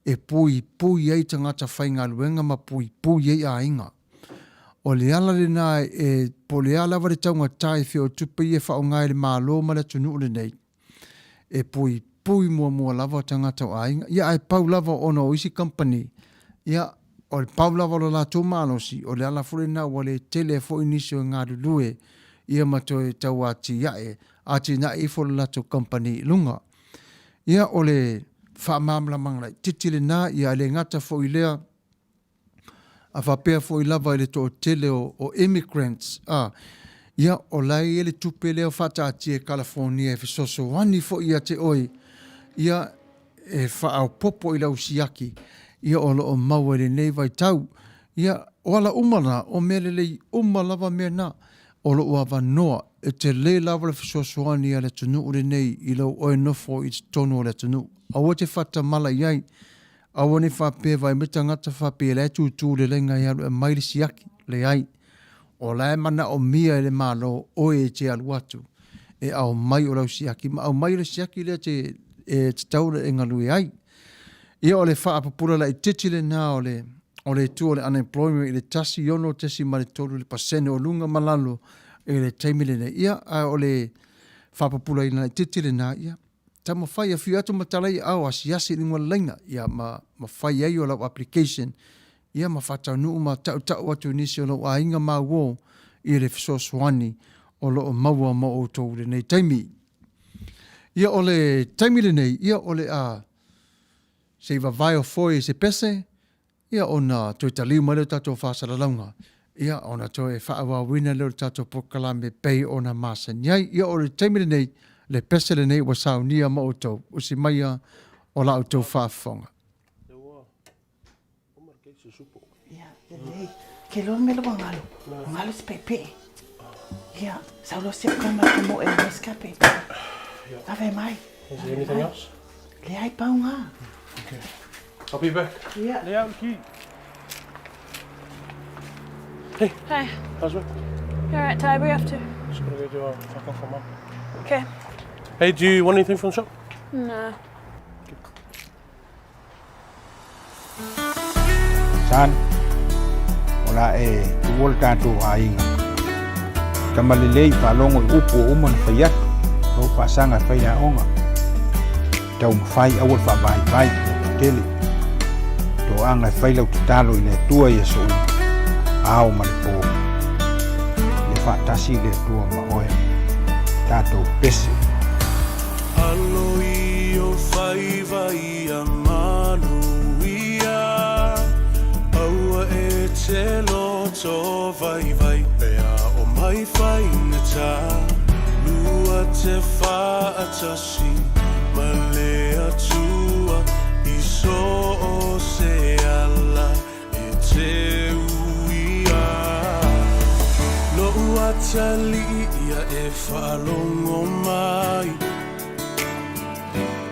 e puipui ai tagata faigaluega ma puipui ai aiga. O le ala lena e, po o le a lava le taugata e fia o tupe ia e faaaoga e le Malo ma le atunuu lenei, e puipui muamua lava tagata o aiga. Ia ae pau lava ona o isi kamupani, ia o le pau lava o lo latou malosi, o le ala foi lena ua le tele foi nisi o galulue ia ma toe tau atiae, atinae ifo le latou kamupani i luga. Ia o le faamalamalamaga laitiiti lena, ia ae le gata foi i lea, A faapea foi lava i le toatele o immigrants, a, ia, o la e i ai le tupe lea faataatia e Kalafonia e fesoasoani foi ia te oe, ia, e faaopoopo i lau siaki, ia, o lo o maua i lenei vaitau. Ia, o ala uma na, o mea lelei uma lava mea na, o lo o avanoa, e tele lava le fesoasoani a le atunuu lenei i lou oe nofo i totonu o le atunuu. Aua te faatamala i ai, Aua ne i faapea vaai mai tagata faapea la e tutu le laina e alu e aumai le siaki. Leai. O la e manaomia e le Malo oe e te alu atu e aumai o lau siaki ma aumai le siaki lea te, e tatau ona e galue ai. Ia o le faapupula laitiiti lena o le o le itu o le unemployment i le 16.3 le pasene o luga ma lalo i le taimi lenei. Ia, a o le faapupulaina laitiiti lena, ia, Taumafai, afio atu ma tala i aao, asiasi i luga o le laina, ia, ma, ma fai ai o lau application, ia, ma faataunuu ma tautau atu i nisi o lou aiga ma uo i le fesoasoani o lo o maua mo outou i lenei taimi. Ia, o le taimi lenei, ia, o le a se i vavae o foe i se pese, Ia ona toe taliu mai lea o tatou faasalalauga, ia ona toe faaauauina lea o le tatou polokalame e pei ona masani ai. Ia o le taimi lenei, le pese lenei ua saunia ma outou, usi maia o la outou faafofoga. Ia, lelei. Ke loa mea ua galo. Galo se pepe. Ia, sau loa se kama te mo e mai se pepe. Ave mai. Is there anything else? Leai pau ngā. Okay. I'll be back. Yeah. Lay out the key. Hey. Hey. How's work? You alright, Ty? Where you off to? Just gotta go do a fuck off for mum. Okay. Hey, do you want anything from the shop? No. Son, o le a e tuua le tatou aiga. Tama lelei faalogo i upu ua uma ona fai atu, lou faasaga e fai le aoga. Taumafai aua le faavaivai ua tele. Toaga e fai lau tatalo i le Atua i aso uma, ao ma le po. Ia faatasi le Atua ma oe. Tatou pese. Alo i o faiva ia manuia Aua e te loto vaivai E ao mai faigata Lua te faatasi Ma le Atua I so o se ala E te uia Lo'u atalii ia e faalogo mai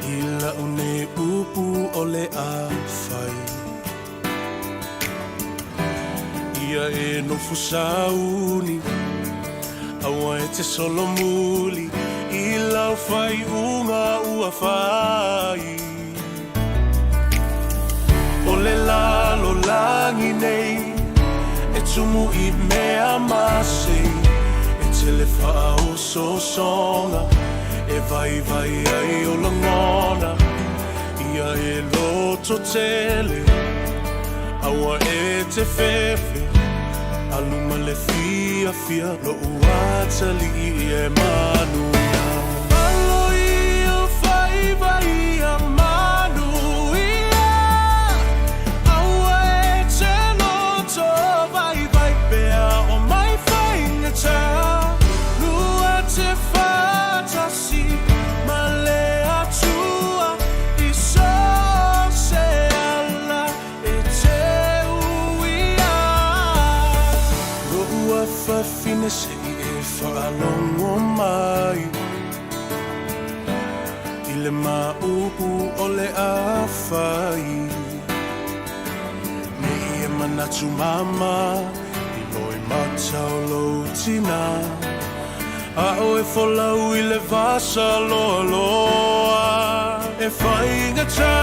I la'u nei upu o le a fai Ia e nofo sauni Aua e te solomuli I lau faaiuga ua fai O le lalolagi nei E tumu i mea masei E tele faaosoosoga E vaivai ai o lagona Ia e loto tele. Aua e te fefe Alu ma le fiafia Lo'u atalii ia e manuia Alo i ou faiva ia manuia Aua e te loto vaivai pea O mai faigata Lua te faatasi ma le Atua I so o se ala e te uia Lo'u afafine se i e faalogo mai I le maʻupu o le afai Ne i e manatu māmā I loimata o lou tinā Aʻo e folau i le vasa loaloa E faigata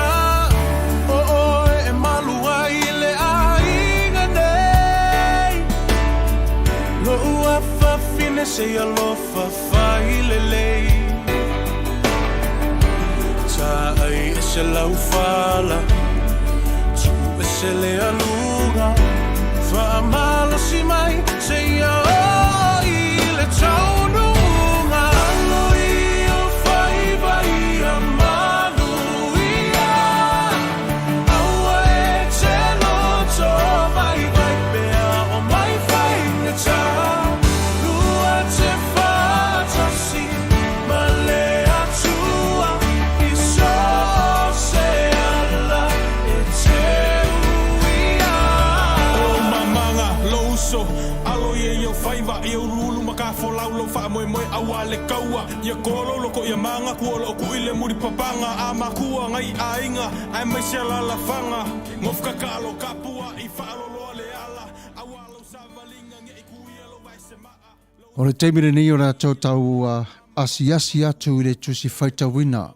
ʻo ʻoe e malu ai i le ʻaiga nei Loʻu afafine se i alofa fai lelei Taʻai ese lau fala Tuʻu ese le aluga Faamalosi mai seia oo i le taunuuga Alo i ou faiva ia manuia Aua e te loto vaivai pea O mai faigata Lua te faatasi ma le Atua I so o se ala e te uia. O mamaga, lou uso, alo ia i ou faiva, ia uluulu ma ka folau lou faamoemoe auā le kaua, ia kolo loko ia maga kua o loo kuʻi le muli papaga a makua ngai aiga aemaise alalafaga gofkakalo ka pua i faaloloa le ala auā lou savaliga ngeʻi kuia lou vae semaʻa. O le taimi lenei o le a tau asiasi atu i le Tusi Faitauina.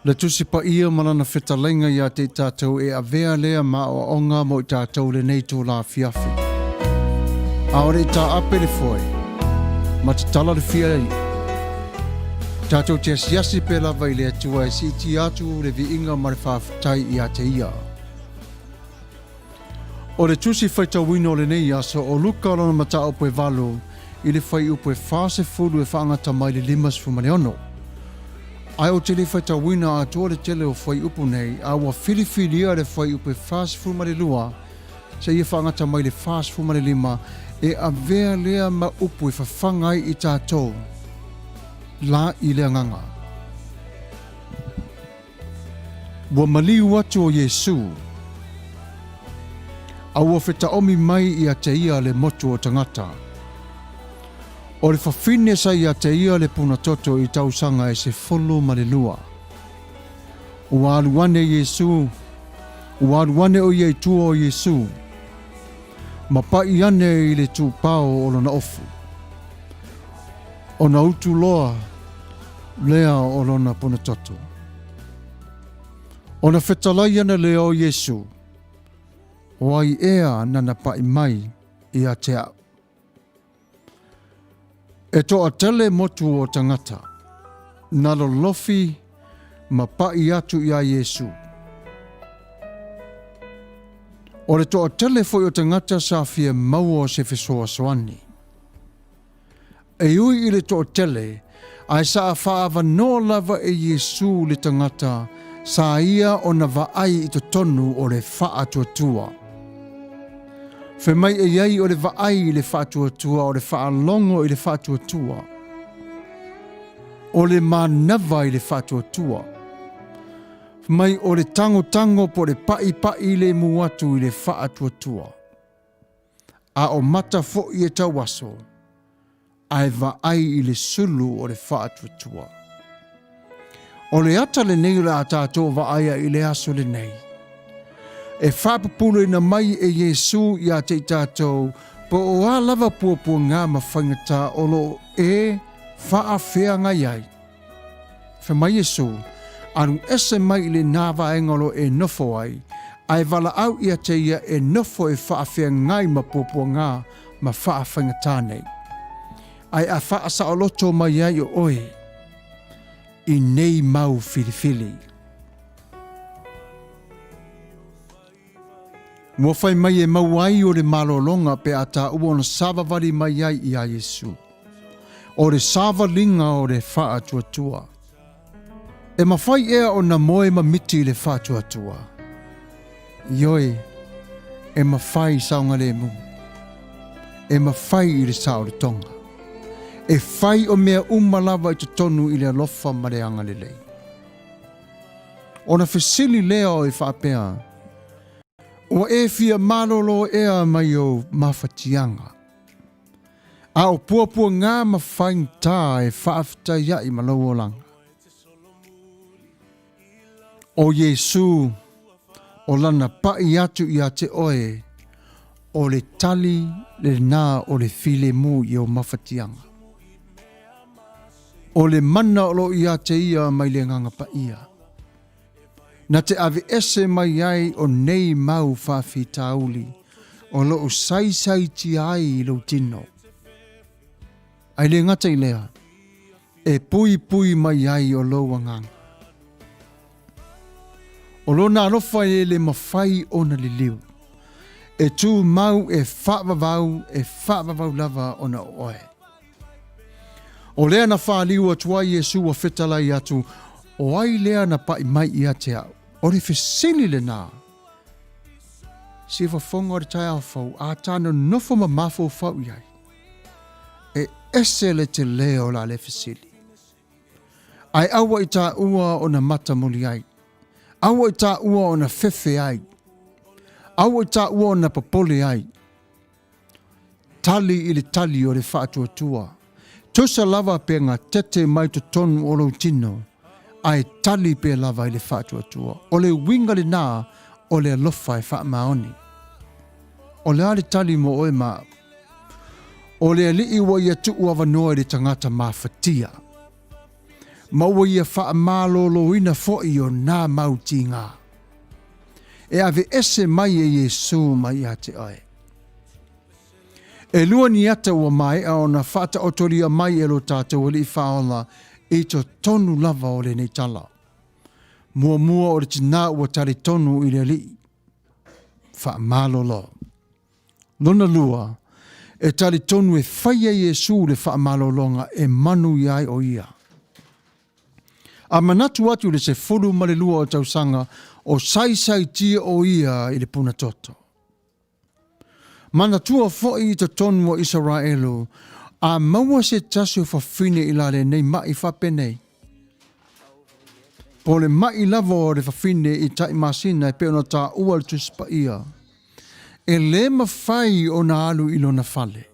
Le Tusi Paia ma lana fetalaiga ia te i tatou e avea lea ma aoaoga mo i tatou i lenei itula afiafi. A o le i taape le foe, ma tatala le fia i tatou te asiasi pea lava i le Atua e siitia atu le viiga ma le faafetai ia te Ia. O le Tusi Faitauina o lenei aso o Luka lona mataupu e 8 i le fuaiupu e 40 e faagata mai le 56. Ae ou te le faitauina atoa le tele o fuaiupu nei, a ua filifilia le fuaiupu e 42 seia faagata mai le 45 e avea lea ma upu e fafaga ai i tatou la i le agaga. Ua maliu atu o Iesū, a ua fetaomi mai ia te ia le motu o tagata. O le fafine sa ia te ia le punatoto i tausaga e 12. Ua alu ane Iesū, ua alu ane o ia i tua o Iesū, ma paʻi ane i le tupao o lona ofu. Ona utu loa lea o lona punatoto. Ona fetalai ana lea o Iesu, O ai ea nana paʻi mai ia te a'u? E toatele motu o tagata, na lolofi ma paʻi atu iā Iesu. O le toatele foi o tagata sa fia maua o se fesoasoani. E ui i le toatele, ae sa faaavanoa lava e Iesu le tagata sa ia ona vaai i totonu o le faatuatua. Fai mai e i ai o le vaai i le faatuatua o le faalogo i le faatuatua, o le manava i le faatuatua. Fai mai o le tagotago po o le paʻipaʻi lemu atu i le faatuatua. A o mata foi e tauaso, ae vaai i le sulu o le faatuatua. O le ata lenei o le a tatou vaaia i le aso lenei, e faapupuleina mai e Iesu ia te i tatou po o a lava puapuaga ma faigata o lo o e faafeagai ai. Fai mai Iesu, Alu ese mai i lenā vaega o lo e nofo ai, ae valaau ia te ia e nofo e faafeagai ma puapuaga ma faafaigatā nei. Ae a faasaoloto mai ai o oe i nei mau filifili. Ua fai mai e maua ai o le malologa pe a taua ona savavali mai ai iā Iesu. O le savaliga o le faatuatua. E mafai ea ona moe mamiti i le faatuatua? Ioe, e mafai saogalemu. E mafai i le saolotoga. E fai o mea uma lava i totonu i le alofa ma le agalelei. Ona fesili lea o e faapea, Ua e fia malolo ea mai ou mafatiaga? A o puapuaga ma faigata e faafetaiaʻi ma lou olaga? ʻO Iesū, o lana paʻi atu iā te ʻoe, o le tali lenā o le filemu i ou mafatiaga. ʻO le mana o lo iā te ia mai le Agaga Paia, na te aveese mai ai o nei mau faafitauli o loo saisaitia ai i lou tino. A e le gata i lea, e puipui mai ai o lou agaga. O lona alofa e le mafai ona liliu, e tumau e faavavau e faavavau lava ona o oe. O lea na faliu atu ai Iesu ua fetalai atu, O ai lea na paʻi mai ia te au? O le fesili lenā. Sifafoga o le taeao fou, a tā nonofo ma mafaufau i ai. E ese le telē o la le fesili. Ae aua i tāua ona matamuli ai. Aua i tāua ona fefe ai. Aua i tāua ona popole ai. Tali i le tali o le faatuatua. Tusa lava pe gatete mai totonu o lou tino, ae tali pea lava i le faatuatua. O le uiga lenā o le alofa e faamaoni. O le a le tali mo oe ma au? O le Alii ua ia tuu avanoa i le tagata mafatia, ma ua ia faamaloloina foi o nā mau tigā. E aveese mai e Iesū mai ia te oe. Elua ni ata ua maea ona faataotolia mai e lo tātou Alii Faaola i totonu lava o lenei tala. Muamua o le tinā ua talitonu i le Alii. Faamalolo. Lona lua, e talitonu e fai e Iesū le faamalologa e manuia ai o ia. A manatu atu i le 12 o tausaga o saisaitia o ia i le puna toto. Manatua foi i totonu o Isaraelu, a maua se tasi o fafine i la lenei maʻi faapenei. Po o le maʻi lava o le fafine i tai masina e pei ona taua i le Tusi Paia, e lē mafai ona alu i lona fale,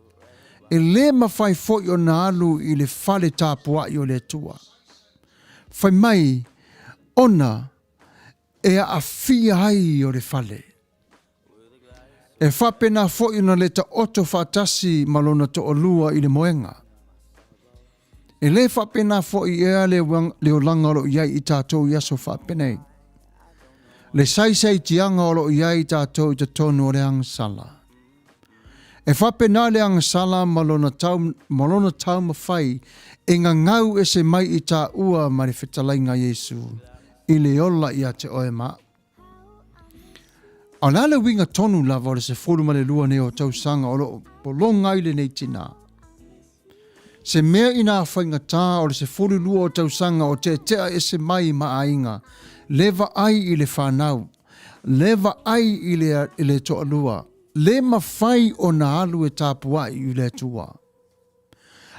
e lē mafai foi ona alu i le fale tapuaʻi o le Atua. Fai mai ona e aafia ai o le fale. E faapena foi ona le taoto faatasi ma lona toalua i le moega. E lē faapena foi ea le olaga o lo o i ai i tatou i aso faapenei. Le saisaitiaga o lo o i ai i tatou i totonu o le agasala. E faapena le agasala ma lona tau, ma lona taumafai e gagau ese mai i tāua ma le fetalaiga a Iesu i le ola ia te oe ma au. A o le a le uiga tonu lava o le 12 nei o tausaga o lo o pologa ai lenei tinā? Se mea inā faigata o le 12 o tausaga o teetea ese mai ma aiga, le vaai i le fanau, le vaai i le, i le toalua, le mafai ona alu e tapuai i le Atua.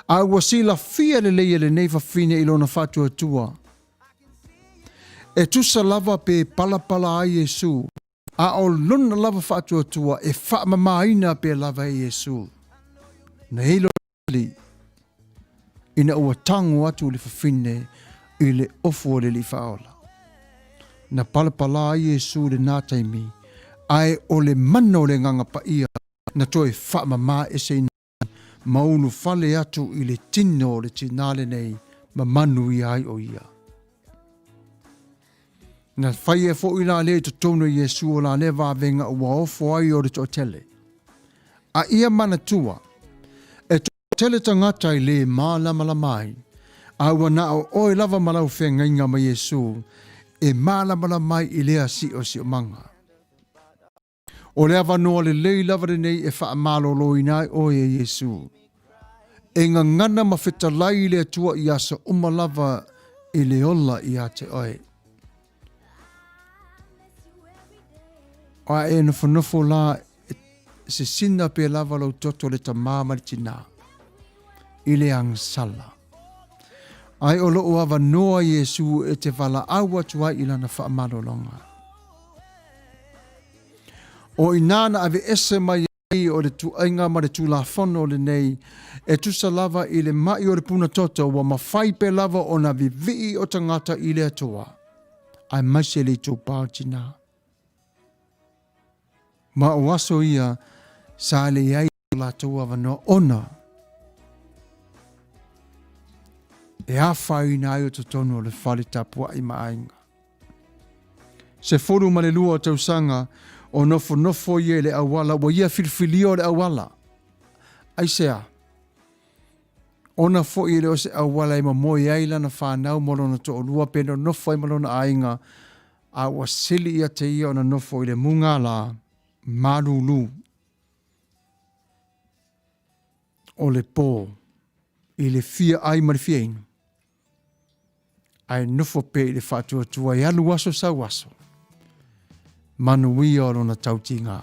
A ua silafia lelei e lenei fafine i lona faatuatua, E tusa lava pe palapala ai Iesū, a o lona lava faatuatua e faamamaina pea lava e Iesū. Na i ai ina ua tago atu le fafine i le ofu o le Alii Faaola. Na palapala ai Iesū i lenā taimi, ae o le mana o le Agaga Paia na toe faamama eseina ai ma ulufale atu i le tino o le tinā lenei ma manuia ai o ia. Na faia foi la lea i totonu o Iesu o la lea vavega ua ofo ai o le toatele. A ia manatua, e toatele tagata i le mālamalama ai, a ua na o oe lava ma lau feagaiga ma Iesu e mālamalama ai i lea siosiomaga. O le avanoa lelei lava lenei e faamaloloina ai oe e Iesu. E gagana ma fetalai i le Atua i aso uma lava i le ola ia te oe. A e nofonofo la e sisina pea lava lou toto le tamā ma le tinā i le agasala. Ae o loo avanoa Iesu e te valaau atu ai i lana faamalologa. O inā na aveese mai ai o le tuaiga ma le Tulafono lenei e tusa lava i le mai o le puna toto ua mafai pea lava ona vivii o tagata i le Atua, aemaise le itupa o tinā. Ma o aso ia sa leai o latou avanoa ona e afaina ai o totonu o le fale tapuai ma aiga. 12 o tausaga o nofonofo ia i le auala ua ia filifilia o le auala. Aisea? Ona foi e le o se auala e momoe ai lana fanau ma lona toalua pe nonofo ai ma lona aiga, a ua sili ia te ia ona nofo i le mugala malulu o le po i le fia ai ma le fia inu, ae nofo pea i le faatuatua e alu aso sau aso, manuia o lona tautiga.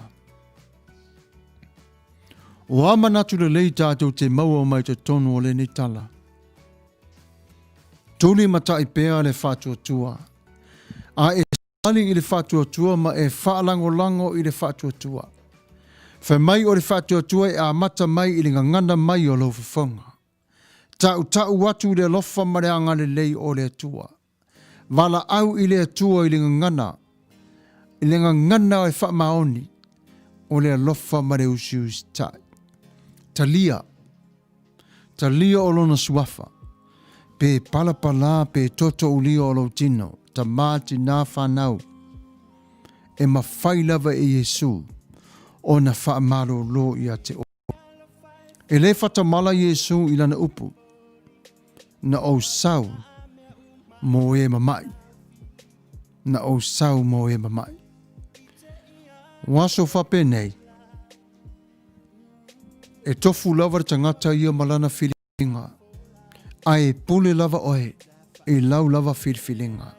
O a manatu lelei tātou te maua mai totonu o lenei tala? Tuli matai pea le faatuatua, a e ali i le faatuatua ma e faalagolago i le faatuatua. Fai mai o le faatuatua e amata mai i le gagana mai o lou fofoga. Tautau atu i le alofa ma le agalelei o le Atua. Valaau i le Atua i le gagana, i le gagana e faamaoni o le alofa ma le usiusitai. Talia, talia o lona suafa, pe palapalā pe totoulia o lou tino, tamā, tinā, whanau, e mawhai lava e Iesu ona whaamalolo ia te oe. E le whatamala Iesu i lana upu, na ou sau mō e mama'i. Na ou sau mō e mama'i. O aso faapenei, e tofu lava le tagata ia ma lana filiga, ae e pule lava oe i lau lava filifiliga.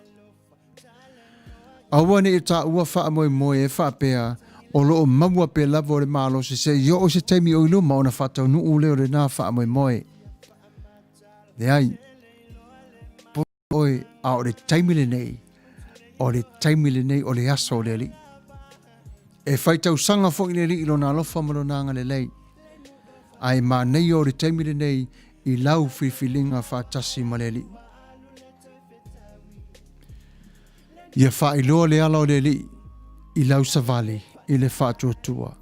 Aua ne i taua faamoemoe e faapea o lo o maua pea lava o le malosi se i oo i se taimi o i luma ona faataunuu lea o lena faamoemoe. Leai, pule oe a o le taimi lenei, o le taimi lenei o le aso o le Alii. E fai tausaga foi le Alii i lona alofa ma lona agalelei. Ae manaia o le taimi lenei i lau filifiliga faatasi ma le Alii. Ia faailoa le ala o le Alii i lau savali i le faatuatua.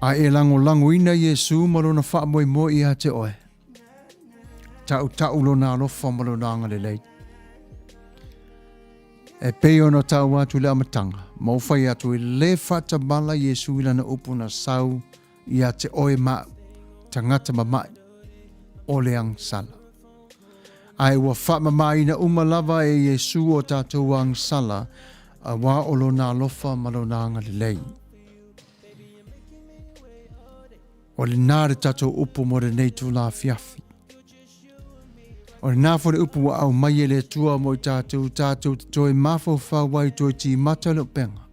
A e lagolagoina Iesu ma lona faamoemoe ia te oe, tautau lona alofa ma lona agalelei. E pei ona tau atu i le amataga, ma ou fai atu e le faatamala Iesu i lana upu na sau ia te oe ma au, tagata mama'i, o le agasala. Ae ua faamamaina uma lava e Iesu o tatou agasala, auā o lona alofa ma lona agalelei. O lenā le tatou upu mo lenei itula afiafi. O lenā foi le upu ua aumai e le Atua mo i tatou, tatou te toe mafaufau ai toe timata le upega.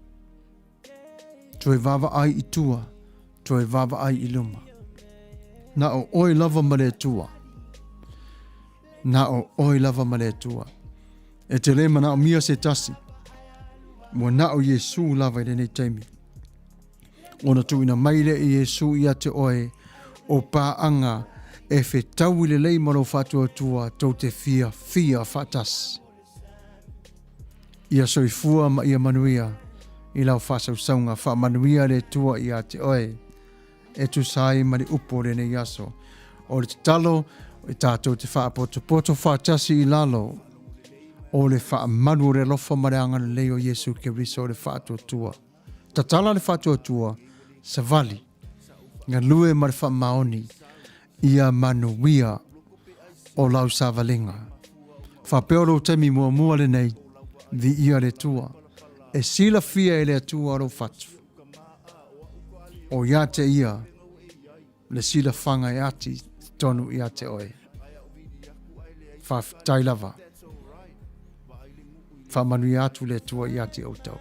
Toe vaavaai i tua, toe vaavaai i luma. Na o oe lava ma le Atua. Na o oe lava ma le Atua. E te le manaomia se tasi. Ua na o Iesu lava i lenei taimi. Ona tuuina mai lea e Iesu ia te oe o paaga e fetaui lelei ma lou faatuatua tou te fiafia faatasi. Ia soifua ma ia manuia i lau faasausauga. Faamanuia le Atua ia te oe e tusa ai ma le upu o lenei aso. O le tatalo, e tatou te faapotopoto faatasi i lalo o le faamalu o le alofa ma le agalelei o Iesu Keriso o le faatuatua. Tatala le faatuatua, savali, galue ma le faamaoni ia manuia o lau savaliga. Faapea o lou taimi muamua lenei, viia le Atua. E silafia e le Atua lou fatu. O ia te ia le silafaga e ati tonu ia te oe. Faafetai lava. Faamanuia atu le Atua ia te outou.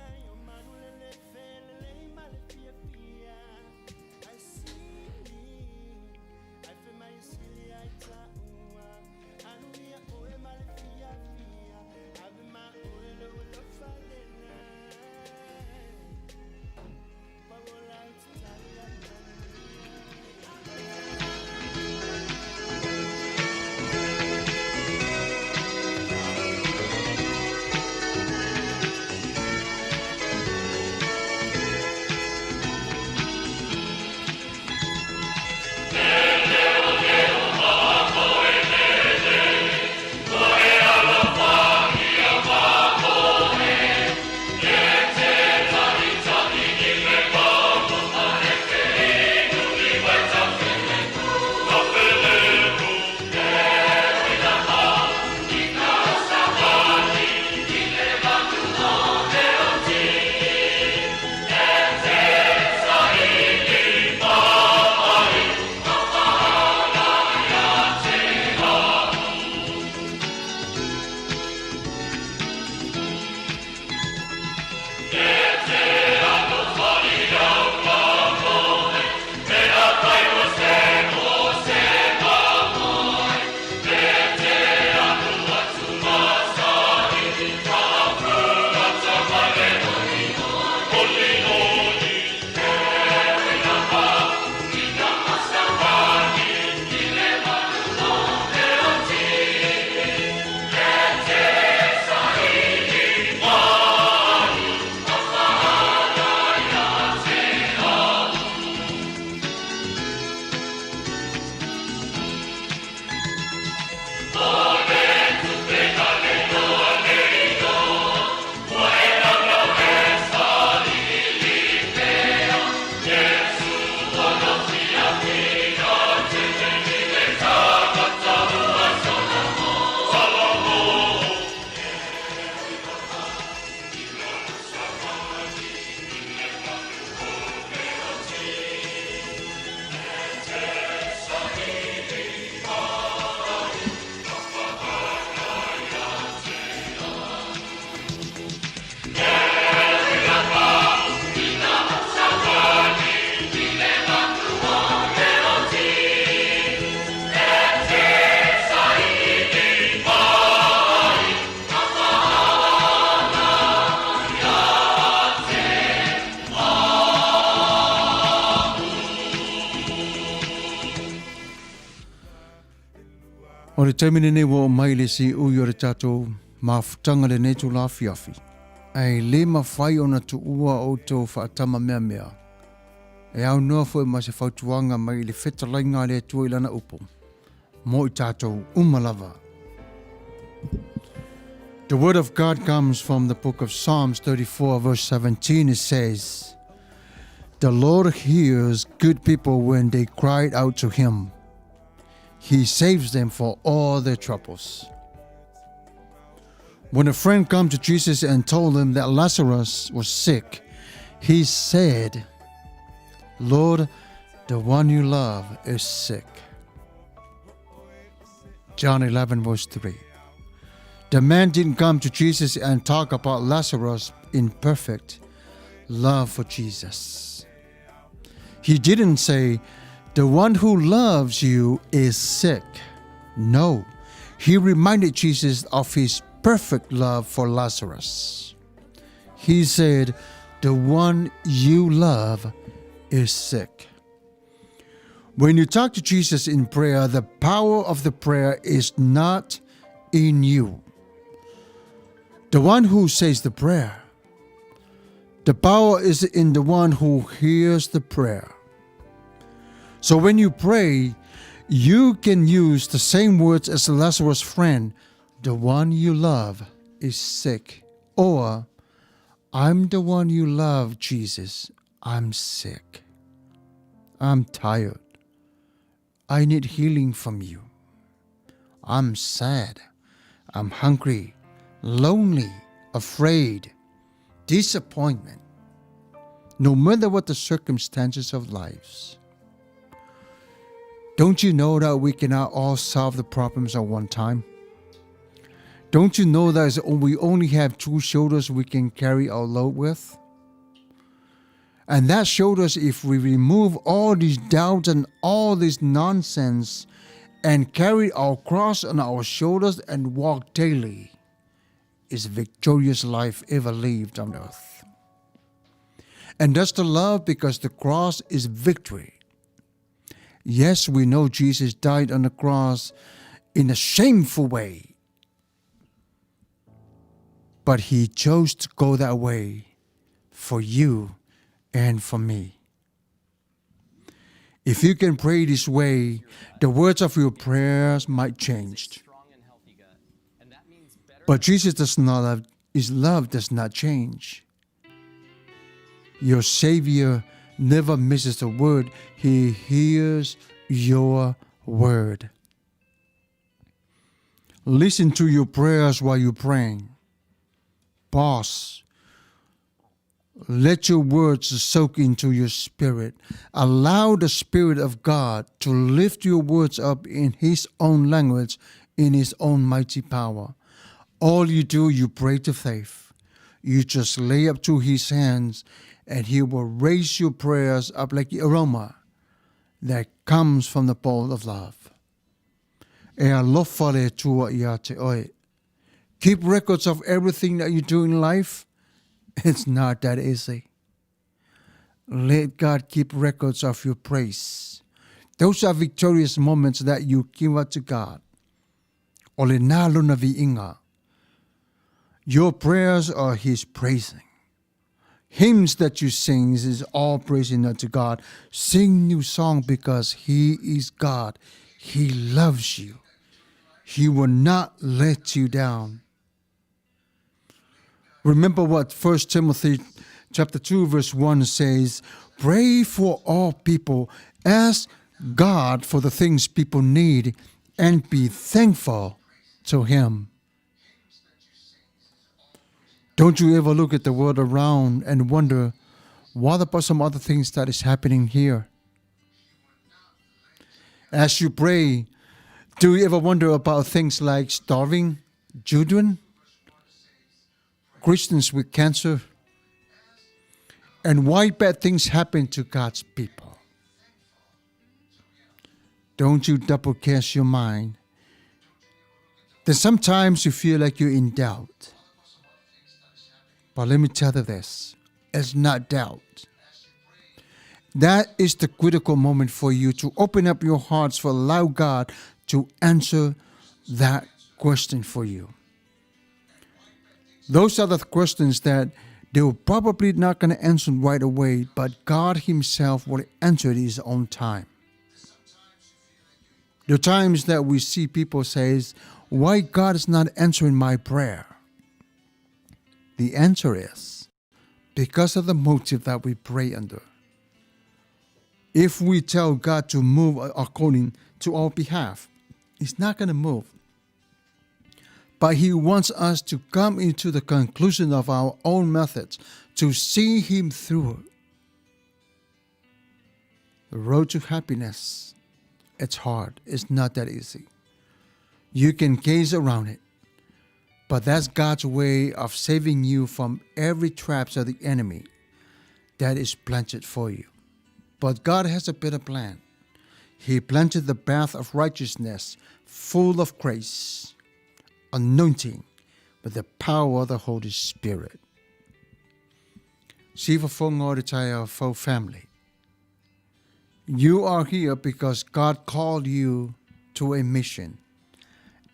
O le taimi lenei ua oo mai le siui o le tatou mafutaga lenei itula afiafi, ae le mafai ona tuua outou faatama meamea e aunoa foi ma se fautuaga mai i le fetalaiga a le Atua i Lana upu mo i tatou uma lava. The word of God comes from the book of Psalms 34 verse 17. It says, The Lord hears good people when they cry out to him. He saves them for all their troubles. When a friend came to Jesus and told him that Lazarus was sick, he said, Lord, the one you love is sick. John 11, verse 3. The man didn't come to Jesus and talk about Lazarus' imperfect love for Jesus. He didn't say, The one who loves you is sick. No, he reminded Jesus of his perfect love for Lazarus. He said, The one you love is sick. When you talk to Jesus in prayer, the power of the prayer is not in you. The one who says the prayer. The power is in the one who hears the prayer. So when you pray, you can use the same words as Lazarus' friend, the one you love is sick, or I'm the one you love, Jesus. I'm sick. I'm tired. I need healing from you. I'm sad. I'm hungry, lonely, afraid. disappointment, no matter what the circumstances of lives. Don't you know that we cannot all solve the problems at one time? Don't you know that we only have two shoulders we can carry our load with? And that showed us if we remove all these doubts and all this nonsense and carry our cross on our shoulders and walk daily, is a victorious life ever lived on earth. And that's the love because the cross is victory. Yes, we know Jesus died on the cross in a shameful way. But he chose to go that way for you and for me. If you can pray this way, the words of your prayers might change. But Jesus does not love, his love does not change. Your Savior never misses a word. He hears your word. Listen to your prayers while you're praying. Pause. Let your words soak into your spirit. Allow the Spirit of God to lift your words up in His own language, in His own mighty power. All you do, you pray to faith. You just lay up to His hands, and He will raise your prayers up like the aroma that comes from the bowl of love. E alofa le Atua ia te oe. Keep records of everything that you do in life. It's not that easy. Let God keep records of your praise. Those are victorious moments that you give up to God. O le nā lona viiga. Your prayers are His praising. Hymns that you sing is all praising unto God. Sing new song because He is God. He loves you. He will not let you down. Remember what 1 Timothy chapter 2 verse 1 says, pray for all people, ask God for the things people need and be thankful to him. Don't you ever look at the world around and wonder what about some other things that is happening here? As you pray, do you ever wonder about things like starving children, Christians with cancer, and why bad things happen to God's people? Don't you double cast your mind? Then sometimes you feel like you're in doubt. But let me tell you this it's not doubt. That is the critical moment for you to open up your hearts for allow God to answer that question for you. Those are the questions that they were probably not going to answer right away, but God Himself will answer it His own time. The times that we see people says, "Why God is not answering my prayer?" The answer is because of the motive that we pray under. If we tell God to move according to our behalf, He's not going to move. But He wants us to come into the conclusion of our own methods, to see Him through. The road to happiness, it's hard. It's not that easy. You can gaze around it, but that's God's way of saving you from every traps of the enemy that is planted for you. But God has a better plan. He planted the path of righteousness full of grace, anointing with the power of the Holy Spirit. Sifa Fo family. You are here because God called you to a mission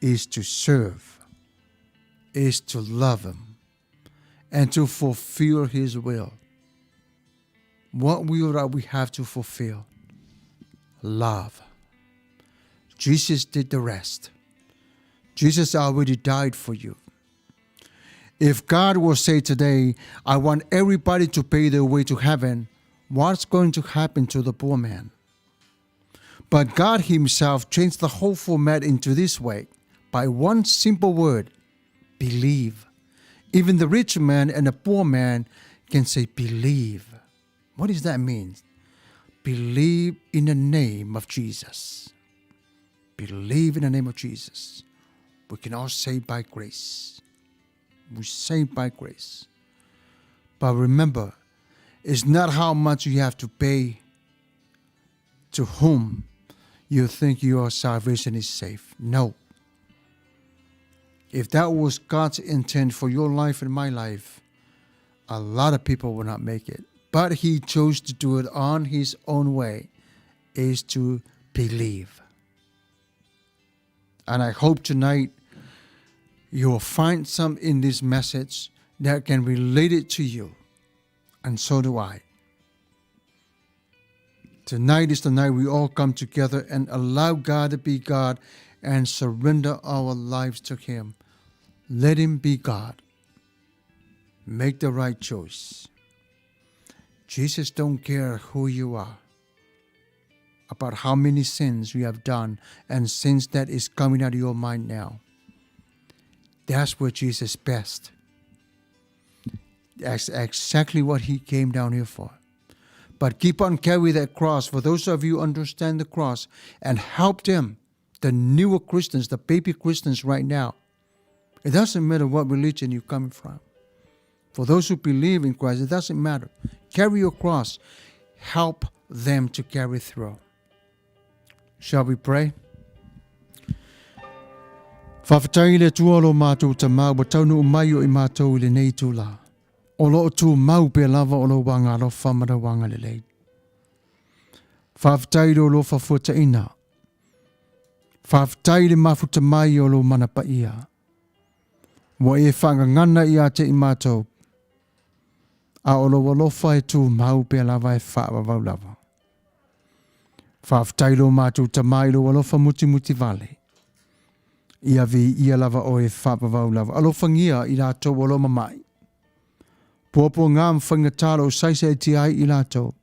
is to serve, is to love him, and to fulfill his will. What will that we have to fulfill? Love. Jesus did the rest. Jesus already died for you. If God will say today, I want everybody to pay their way to heaven, what's going to happen to the poor man? But God Himself changed the whole format into this way by one simple word believe. Even the rich man and the poor man can say, Believe. What does that mean? Believe in the name of Jesus. Believe in the name of Jesus. We can all say by grace. We say by grace. But remember, it's not how much you have to pay to whom you think your salvation is safe. No. If that was God's intent for your life and my life, a lot of people will not make it. But he chose to do it on his own way, is to believe. And I hope tonight you will find some in this message that can relate it to you. And so do I. Tonight is the night we all come together and allow God to be God and surrender our lives to Him. Let Him be God. Make the right choice. Jesus don't care who you are, about how many sins you have done and sins that is coming out of your mind now. That's where Jesus best. That's exactly what he came down here for. But keep on carry that cross for those of you who understand the cross and help them, the newer Christians, the baby Christians right now. It doesn't matter what religion you're coming from. For those who believe in Christ, it doesn't matter. Carry your cross. Help them to carry through. Shall we pray? Faafetai i le Atua lo matou Tama ua taunuu mai o i matou i lenei itula. O lo o tumau pea lava o lou agaalofa ma lou agalelei. Faafetai i lou alofa fuataina. Faafetai i le mafuta mai o lou mana paia. Ua e faagagana ia te i matou, a o lou alofa e tumau pea lava e faavavau lava. Faafetai lo matou Tama i lou alofa mutimuti vale. Ia viia lava oe e faavavau lava. Alofangia i latou o lo mama'i. Puapuaga ma faigata lo o saisaitia ai i latou.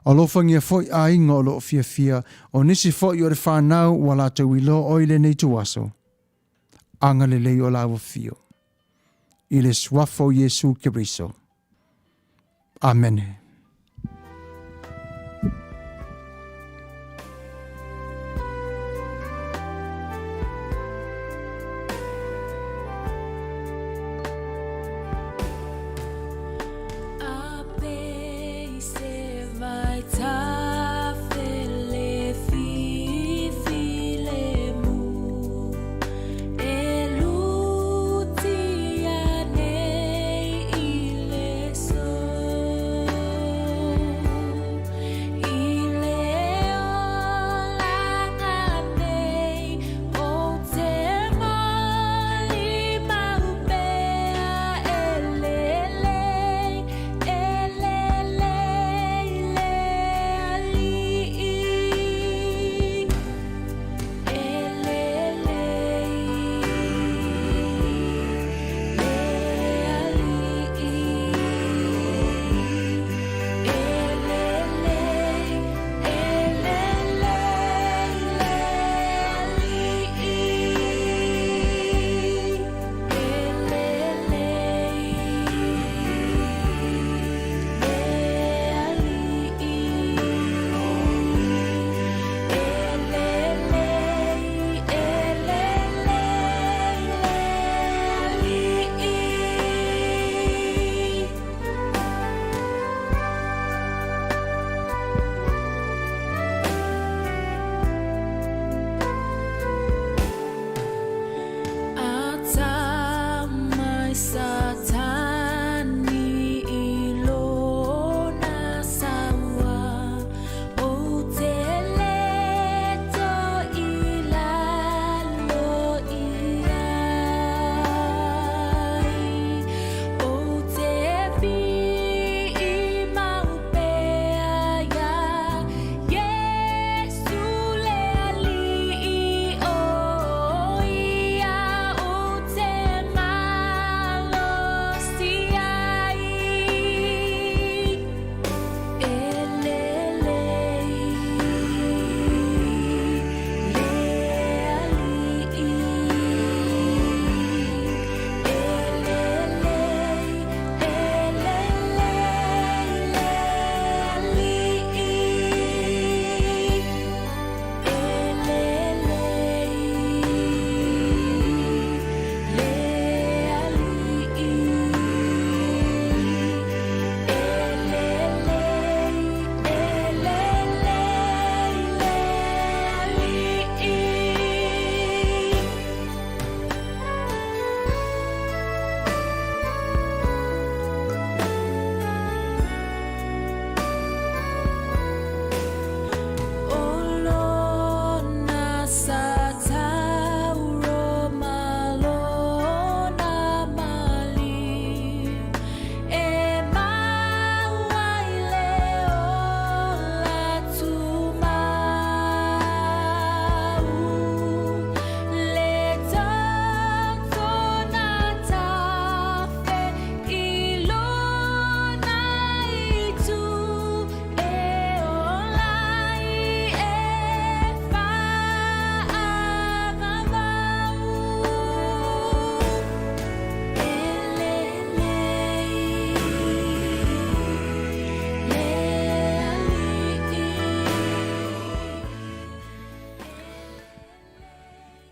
Alofangia foi aiga o lo o fiafia, o nisi foi o le fanau ua latou iloa oe i lenei ituaso. Agalelei o laua fio. I le suafa o Iesu Keriso. Amene.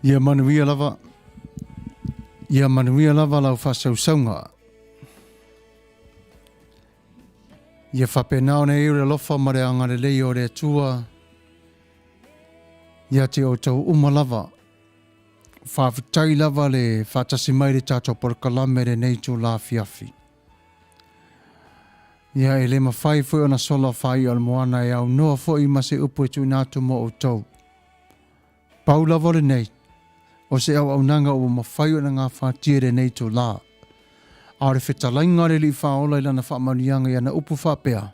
Ia manuia lava, ia manuia lava lau faasausauga. Ia faapena ona i ai le alofa ma le agalelei o le Atua ia te outou uma lava. Faafetai lava le faatasi mai i le tatou polokalame i lenei itula afiafi. Ia e le mafai foi ona sola faai'a o le moana e aunoa foi ma se upu e tuuina atu mo outou. Pau lava o lenei, o se auaunaga ua mafai ona gafatia i lenei itula. A o le fetalaiga a le Alii Faaola i Lana faamanuiaga i ana upu faapea,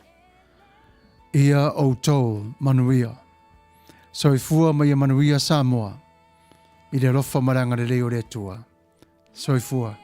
Ia outou manuia. Soifua ma ia manuia Samoa i le alofa ma le agalelei o le Atua. Soifua.